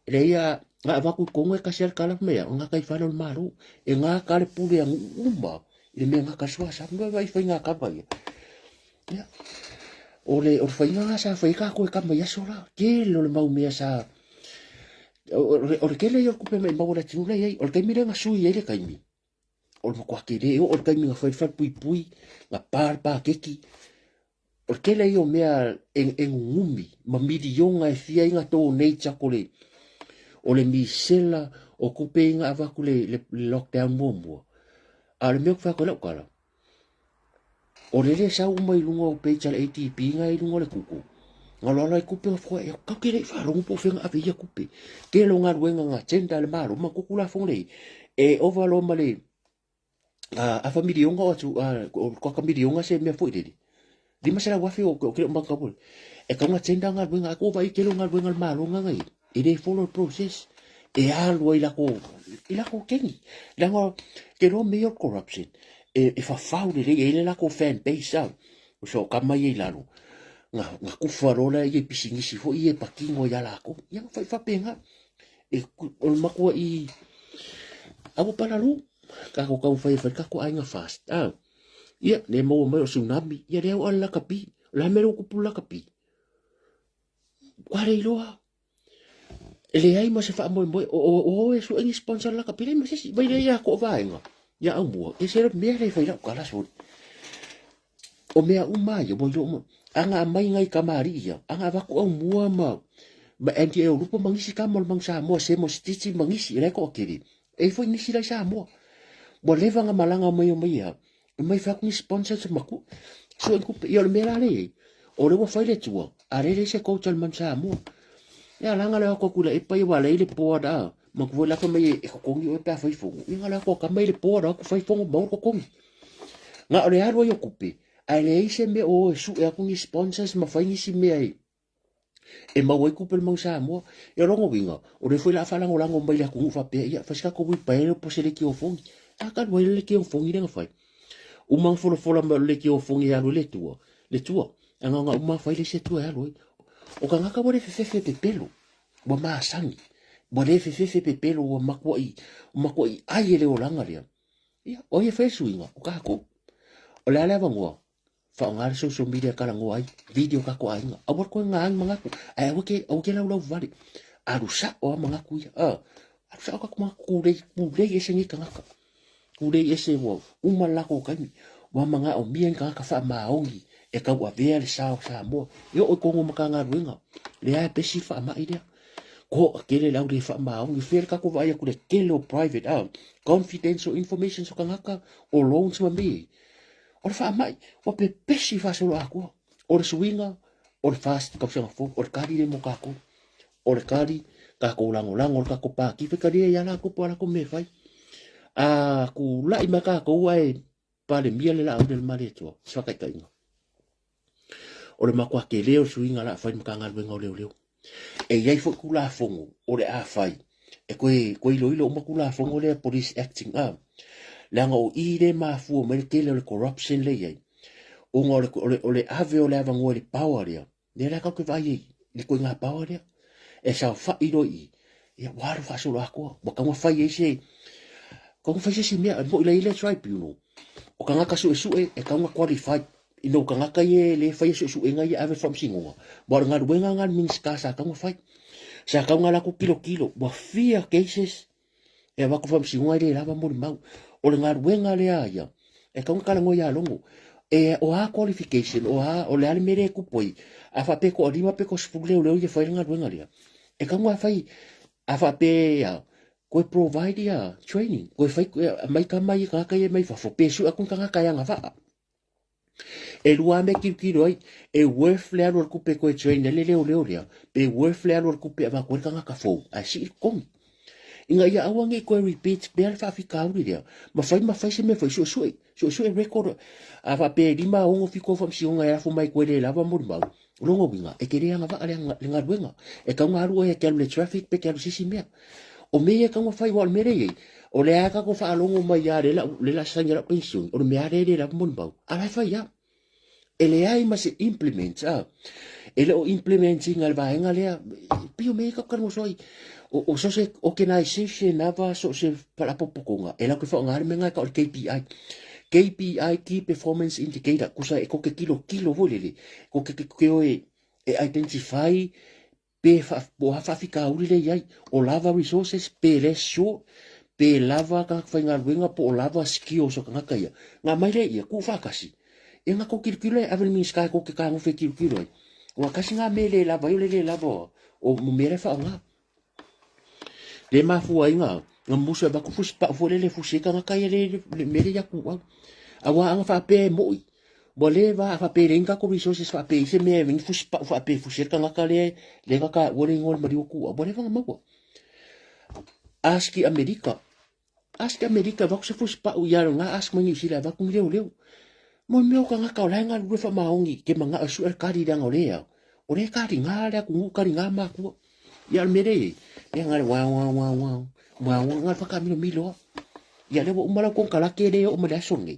E leai a na avatu i totonu e tasi lava le tala fai mai o gataifale o le Malo. E gata le pule a nuu uma i le mea e gata ai le suasami. Vaai vaai i faiga kava ia. Ia. O le, o le faiga lena sa fai ai tatou e tama i aso la. Tele o le mau mea sa o le tele ia o le tupe maimau a le atunuu la e i ai. O le taimi lea na sui ai le taimi, o le matua tele e oo i le taimi na fai le falepuipui, na pa le paketi. O le tele ia o mea e, e nunumi ma miliona e fia ai na donate atu le, o le misela o tupe ia na avatu le, le, le lockdown muamua. A o le mea ou te fai atu ai lau tala, O le le sau uma i luga o page a le ADB nga i luga o le Google. Nga loa ai kupe nga fua e kau ke le faalogo po o fea nga ave ia kupe. Tele o galuega nga tender a le Malo ma ko Tulafono lei e ova loa ma le afa miliona o atu o kuaka miliona se mea foi lele. 500,000 o ke o matau e kau nga tender galuega a ko vai tele o galuega a le Malo nga ngai e le follow le process e alu ai lako i lako keni. Leaga ke loa mea o le corruption e, e fafau lelei e i ai le latou fan base a o so kama ia i lalo na, na kufa loa lea ia i pisinisi foi ia e patino ia lakou ia na fai faapena e o le matua i aua palalu tatou taumafai e fai le tatou aiga fast a ia le maua mai o tsunami ia lea ua le lakapi o le a mea lea ua tupu le lakapi ua le iloa E leai ma se faamoemoe, o, o, o e sue ni sponsor la ka pele ma se isi, vai lea ia ko vaenga, ia au mua, e se mea le fai lau kala sori. O mea uma ia, ua iloa uma, anga amai ngai kamari ia, anga avaku au mua ma, ma Andy e olupo ma nisi kama o le Manu Samoa, se mo sititi ma nisi, e lai ko akele, e foi nisi lai Samoa. Ua leva nga malanga mai o mai ia, E mai fai atu ni sponsors ma ku. Sue ni kupe. Ia o le mea la le iai. O le ua fai le tua. A le le se coach a le Manu Samoa. Ia langa le ako aku la e pai wa le le poa da. Ma ku la mai e kokongi o pe a fai fongo. Ia ngala ko ka mai le poa da ku fai fongo mau kokongi. Nga o le alu ai o kupe. A le ai se mea o e sue aku ni sponsors ma fai nisi mea e. E maua ai kupe le mau Samoa. Ia o lona uiga, o lea foi o le a faalagolago mai le atunuu faapea, ia fai se tatou uipaele po o se leitiofogi. A talu ai le leitiofogi lea na fai. Uma na folafola mai o le leitiofogi e alu ai le tua, le tua. Ae na ona uma fai le isi atua e alu ai. O tagata ua le fefefe e pepelo, ua masani, ua le fefefe e pepelo, ua matuai, ua matuai ai e le olaga lea. Ia, o ai e fai le suiga? O tatou. O le a le avanoa? Faaaoga le social media e talanoa ai, video tatou aiga. Aua le toe gā ni manatu, ae aua ke, aua ke laulau vale. Alu sa'o lava manatu ia. Alu sa'o tatou manatu, kūlei, kūlei ese nei tagata. Kūlei ese ua uma le latou taimi. Ua manaomia ni tagata faamaoni e tauavea le sa o Samoa. E oo i totonu o Matagaluega, lea e pesi le faamai lea. Toatele le au le faamaoni. Fea le tatou vaai atu i le tele o private, confidential information o tagata, o loans ma mea ia. O le faamai, ua pepesi faasoloatoa. O le suiga, o le FAST tausaga fou, o le kali lea mo tatou. O le kali, tatou lagolago le tatou pati, fai talia ia latou po o a latou mea e fai. A tulai mai tatou ae Palemia le Laauli a le Malietoa, se faataitaiga. O le matua tele o le suiga o le a fai i le Matagaluega o Leoleo. E i ai foi Tulafono o le a fai e toe, toe iloilo uma Tulafono lea Police Acting a, leaga o i lea e mafua mai le tele o le corruption lea e i ai, ona o le, o le, o le ave o le avanoa i le power lea, lea la tatou te vaai ai i le ituaiga power lea, e saofai loa i i, ia ua alu faasoloatoa, ua tatau ona fai ai se, tatau ona fai se isi mea, e moni la e i ai le tribunal, o tagata suesue e tatau ona qualify i nuu tagata ia e le faia suesuega ia e ave i le faamasinoga, aua o le galuega lena a le Minisita sa tatau ona fai. Sa tatau ona alu atu tilotilo, ua fia cases e avatu i le faamasinoga e le lava molimau. O le galuega lea a ia, e tatau ona talanoa ia Logo. E, o a qualification, o a, o le a le mea lea e tupu ai, a faapea e toalima pe toasefulu leoleo ia e fai le galuega lea, e tatau ona fai, a faapea e toe provide ia training, toe fai, aumai tama ia tagata ia mai fafo, pe sue atu ni tagata e agavaa. E lua lava mea e tilotilo ai, e worth le alu o le tupe e toe train ai le leoleo lea, pe worth le alu o le tupe e avatu ai le tagata fou ae sii le totogi. Ina ia aua ne i toe repeat pea le faafitauli lea, ma fai ma fai se mea foi, suesue, suesue record. A faapea e 5, 6, 7 au faamasinoga e lafo mai e toe le lava molimau, o lona uiga, e te le agavaa le galuega. E tatau ona alu oe e te alu i le traffic pe te alu i se isi mea. O mea ia e tatau ona fai, aua o le mea lea e i ai, o lea lava tatou faalogo mai lava lea o le a saini ai lau penisione, o le mea lava lea e le lava molimau, a o la e fai lava. E leai ma se implement, a. E le o implement ina le vaega lea, e pei o mea ia tatou talanoa soo ai. O so o se organisation lava, so o se faalapotopotoga, e latou te faaaogaina le mea lena e tau o le KPI. KPI, Key Performance Indicator, tusa e tou te tilotilo foi lele, tou te o e identify pe po o a faafitauli lea e i ai, o lava resources pe less short, pe lava tagata faigaluega po o lava skills o tagata ia. Na aumai lea ia, tuu faatasi. Ia na tou tilotilo e ave le Minisita e tou te tagofe e tilotilo ai. Aua tasi na mea e le lava ai o le le lava o mea la e faaaoga. Le mafua ai na musu e avatu fusi pau foi lele e fusi ai tagata ia le mea lea ia tuu au. Aua ana faapea e moi, Ua leva a faapea e leai ni tatou resources faapea i se mea e ni fusi pau faapea e fusi ai le tagata lea lea na taua le igoa o le maliu atu ua leva ona maua. Ask i Amerika. Ask i Amerika e avatu se fusi pau ia lena ask mai Niu Sila e avatu ni leoleo. Mo mea o tagata o la e galulue faamaoni ke manao e sue le kali leaga o lea o lea e kaliga le atunuu kaliga matua. Ia o le mea lea e i ai, ia na o le wa wa wa wa wa wa na o le whakaamilomilo lava. Ia lea ua uma lau konekarate lea e oo mai le aso lenei.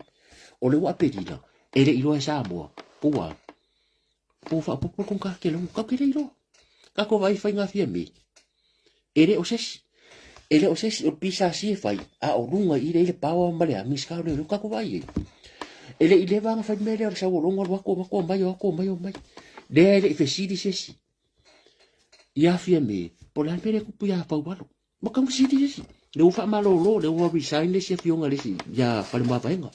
O le ua Aperila, e le i iloa e Samoa, po ua, po ua faaopoopo le konekarate logo, tatou te le iloa. Tatou vaai i faiga fia me, e le o se isi, e le o se isi, o le PSC e fai, a o luga i i le power ma le a, Minisita o Leoleo, tatou vaai i ai. E le i leva ona fai le mea lea o le sau o logo alu atu, alu atu, omai, o atu, omai, omai. Lea e le i fesili se isi, ia Fiame, po o le a le mea lea e tupu ia Faualo. Ua tau fesili le isi. Lea ua faamalolo, lea ua resign le isi afioga le isi ia Falemuavaega.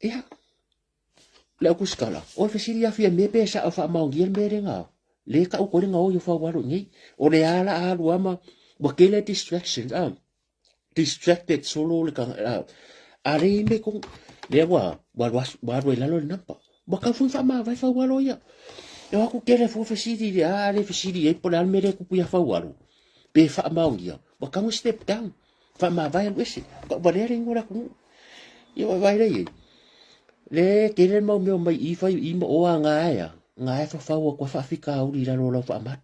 Ia, le au tusitala, o le fesili ia Fiame pe sao faamaonia le mea lea na, lea e tau atu ai le gaoi o Faualo i nei. O le a la alu lava ma, ua tele distractions, ah. Distracted solo le tagata, a le i me kong, lea ua, ua alu asu, ua alu ai lalo le number. Ua tau foi faamavae Faualo ia. E o atu tele fua fesili le a le fesili ai po o le a le mea lea e tupu ia Faualo. Pe faamaonia, ua tau na step down. Faamavae alu ese. Ua valea le igoa o le atunuu. Ia ua vaai lea i ai. Le tele le mau mea omai i fai i ma o a gaea. Gaea fafau atu ai faafitauli i lalo o lau faamalu.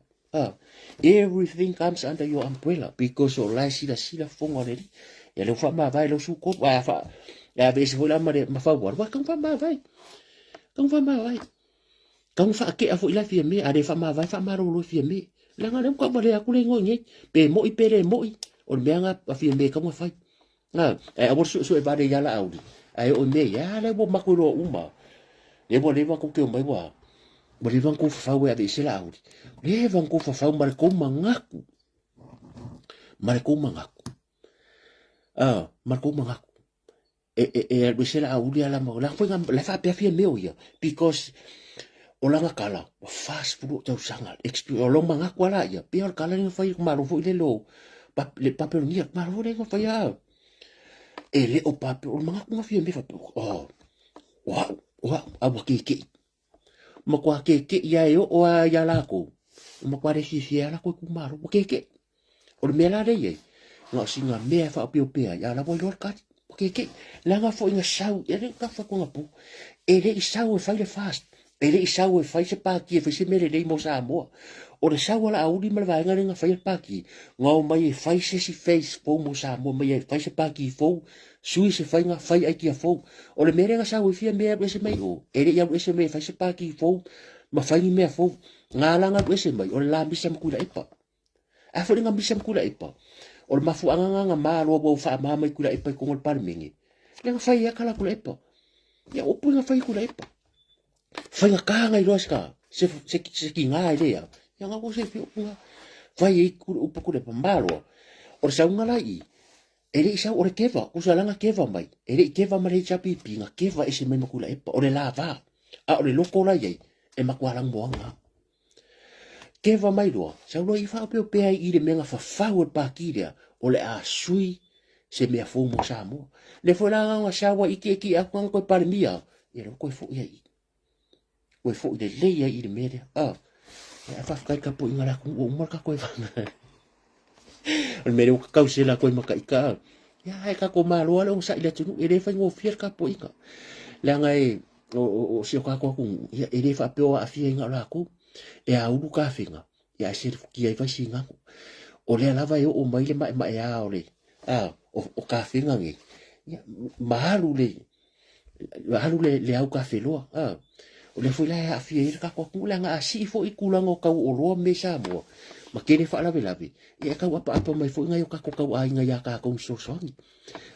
Everything comes under your umbrella because o la e silasila fofoga o le Alii. Ia lea ua faamavae lau sukolu, ae a fa, e aveese foi la ma le ma Faualo, ua tau faamavae. Tau faamavae. Tau faatea foi la Fiame, a le faamavae faamalolo e Fiame. Leaga lea ua tau valea atu le igoa i nei, pe moi pe le moi, o le mea na a Fiame e tau na fai. Na, ae aua le suesue vale ia Laauli, ae oo i mea ia, a lea ua matou iloa uma. Lea ua leva tou te omai ua, ua leva ona tou fafau e aveese Laauli. Leva ona tou fafau ma le tou manatu. Ma le tou manatu. Ah, ma le tou manatu. E, e, e alu ese Laauli ala ma, la foi la faapea Fiame o ia, because o lana kala, ua 40 ou tausaga, experience, o lou manatu ala ia, pei o le kala lea na fai, malo foi le lo, le Papelonia, malo le na fai a, e le o Pape, o le manatu na Fiame faapea, oh, o au, o au, a ua keke'i. Matua keke'i a e oo a ia lakou, ua matua le fiafia ai a lakou itumalo, ua keke'i. O le mea la lea i ai, na o sina mea e faaopeopea ai, a o la ua iloa le kali. Ua keke'i. Leaga foi na sau, e le i tafa atu anapo, e le i sau e fai le fast, e le i sau e fai se pāti e fai se mea lelei mo Samoa. O le sau a Laauli ma le vaega lea na faia le pāti, na omai e fai se isi phase fou mo Samoa, mai e fai se pāti fou, sui se faiga, fai aitia fou. O le mea lea na sau ai Fiame e alu ese mai o, e le i alu ese mai e fai se pāti fou ma fai ni mea fou. Na ala na alu ese mai, o le la misa ma Tuilaepa. A foi le misa ma Tuilaepa, o le mafuaaga na na malo ua faamama mai Tuilaepa i totonu o le Palemene, lea na fai ai kala Tuilaepa. Ia upu na fai Tuilaepa. Faigata na iloa se se se se tiga e lea. Ia na ua se fi upu na. Fai ai upu Tuilaepa maloa. O le sauga la i. E le i sau o le keva, kusa langa keva mai. E le i keva ma le HRPP, na keva ese mai ma Tuilaepa. O le lava, a o le loko la i ai, e matua lanumoaga. Keva mai loa, sau loa i faaopeopea ai i le mea na fafau e le pati lea, o le a sui se mea fou mo Samoa. Le foi la na sau ai iti iti atu na toe Palemia, ia lea ua toe foi ai i. Toe foi lelei ai i le mea lea. Ah, ia faafetai le tapuaiga a le atunuu ua uma le tatou evaga. O le mea lea ua tatausela atu ai ma taita. Ia, ae tatou malo lava le onosai i le atunuu, e le faigofie le tapuaiga. Leaga e, o si o tatou atunuu, ia, e le faapea o aafia ai na o latou. E aulu tafega, ia ae selefutia ai Vaisigano. O lea lava e oo mai le maemaea o le, a, o tafega nei, ia, ma alu le, alu le au kafeloa. A, o lea foi la e aafia ai le tatou atunuu, leaga a sii foi tulaga o tau o oloa ma mea i Samoa, ma tele faalavelave, ia e tau apaapa mai foi nai o tatou tauaiga ia tatou i fesoasoani.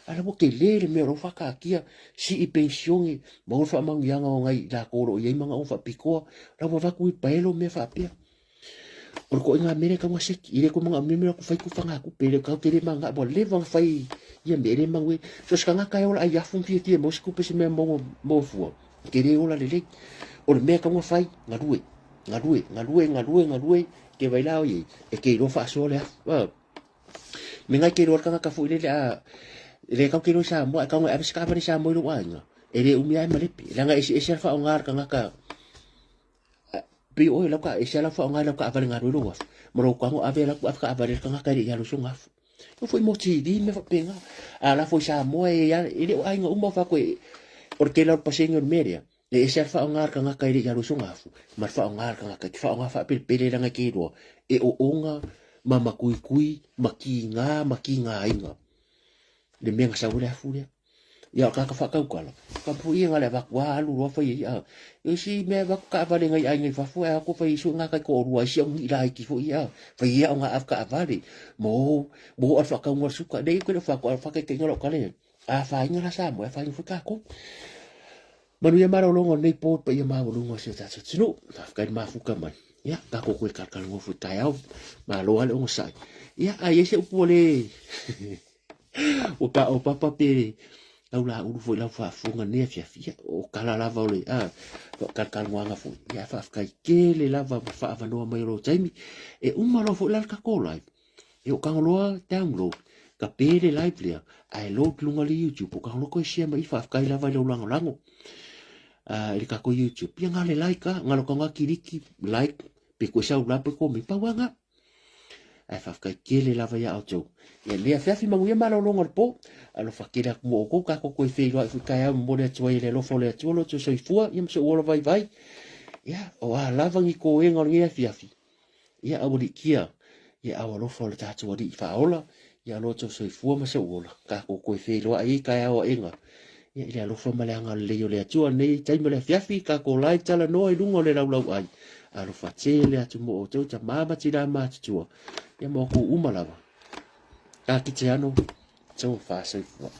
A la ua tele le mea o la ua faataatia, sii penisione, maua le faamanuiaga o nai latou o lo o i ai manaoga faapitoa, la ua avatu i paelo mea faapea. O le ituaiga mea lea e tatau ona seki. E le toe manaomia mea o fai tufagatupe, e le tatou te le mananao, ua leva ona fai ia mea, e le manuia. So o se tagata e ola ai afu ma fiafia e maua se tupe se mea maua maua fua, e te le ola lelei. O le mea e tatau ona fai, galue, galue, galue, galue, galue, e te vaai la o i ai, e te iloa faasoa le afu. Me ngai te iloa le tagata foi lele a le tau te iloa i Samoa, e tau ona e ave se taavale i Samoa i lou aiga, e le umi lava e malepe. Leaga e eseese lava le faaaoga a le tagata Pei oe lau ka ese lau whaonga lau ka avale ngā roro afu. Ma rau kango ave lau ave ka avale ka ngaka i alu songa afu. No foi mo TV me fa penga. A la foi Samoa e ia e le o ainga uma fa koe o le tele o le pasenge o le mea lea. E ese le whaonga ka ngaka i alu songa afu. Ma le whaonga ka ngaka ki whaonga wha pele pele ranga ke roa. E o onga ma makuikui ma ki ngā ma ki ngā inga. Le mea nga sau le afu lea. Ia ka ka whakaukala. Ka pu ia ngale vaku a alu roa whai ia. E si mea vaku ka avale ngai ai ngai fafo e ako whai isu ngā kai ko orua isi au ngi lai ki fo ia. Whai ia o ngā av ka avale. Mo, mo al whakaunga suka. Nei koe whako al whake ke ngalo kale. A whainga la sa mo, a whainga fo kako. Manuia malologa o lenei po i le paia maualuga o si o tatou atunuu. Faafetai le mafuka mai. Ia, tatou toe talatalanoa foi taeao. Malo lava le onosai. Ia, a i ai se upu ua le ua paopapa pe lau laulu foi lau faafofoga nei afiafi. Ia, o tala lava o le a talatalanoaga foi. Ia, faafetai tele lava ma faaavanoa mai o lou taimi. E uma loa foi la le tatou live. E o Tangaloa download ka pe le live lea ae load luga le YouTube o Tangaloa koe share mai faafetai lava i lau lagolago i le tatou YouTube ia nga le like a nga lo ka kiliki like pe koe sau la pe komen pau anga ae faafetai tele lava ia outou ia le afiafi manuia malologa o le po alofa tele atu mo outou tatou toe feiloai foi taeao momoli atu ai le alofa o le Atua lo outou soifua ia ma so'u ola vaivai ia o a lava ni koega o lenei afiafi Ia aualiitia, ia au alofa o le tatou Alii faaola, ia lo outou soifua ma sou ola, tatou toe feiloai ai taeao aega, ia i le alofa ma le agalelei o le Atua nei taimi o le afiafi, tatou live talanoa i luga o le laulauai. Alofa tele atu mo outou tamā ma tinā matutua, ia ma outou uma lava. Ka kite ano, tau faasoifua.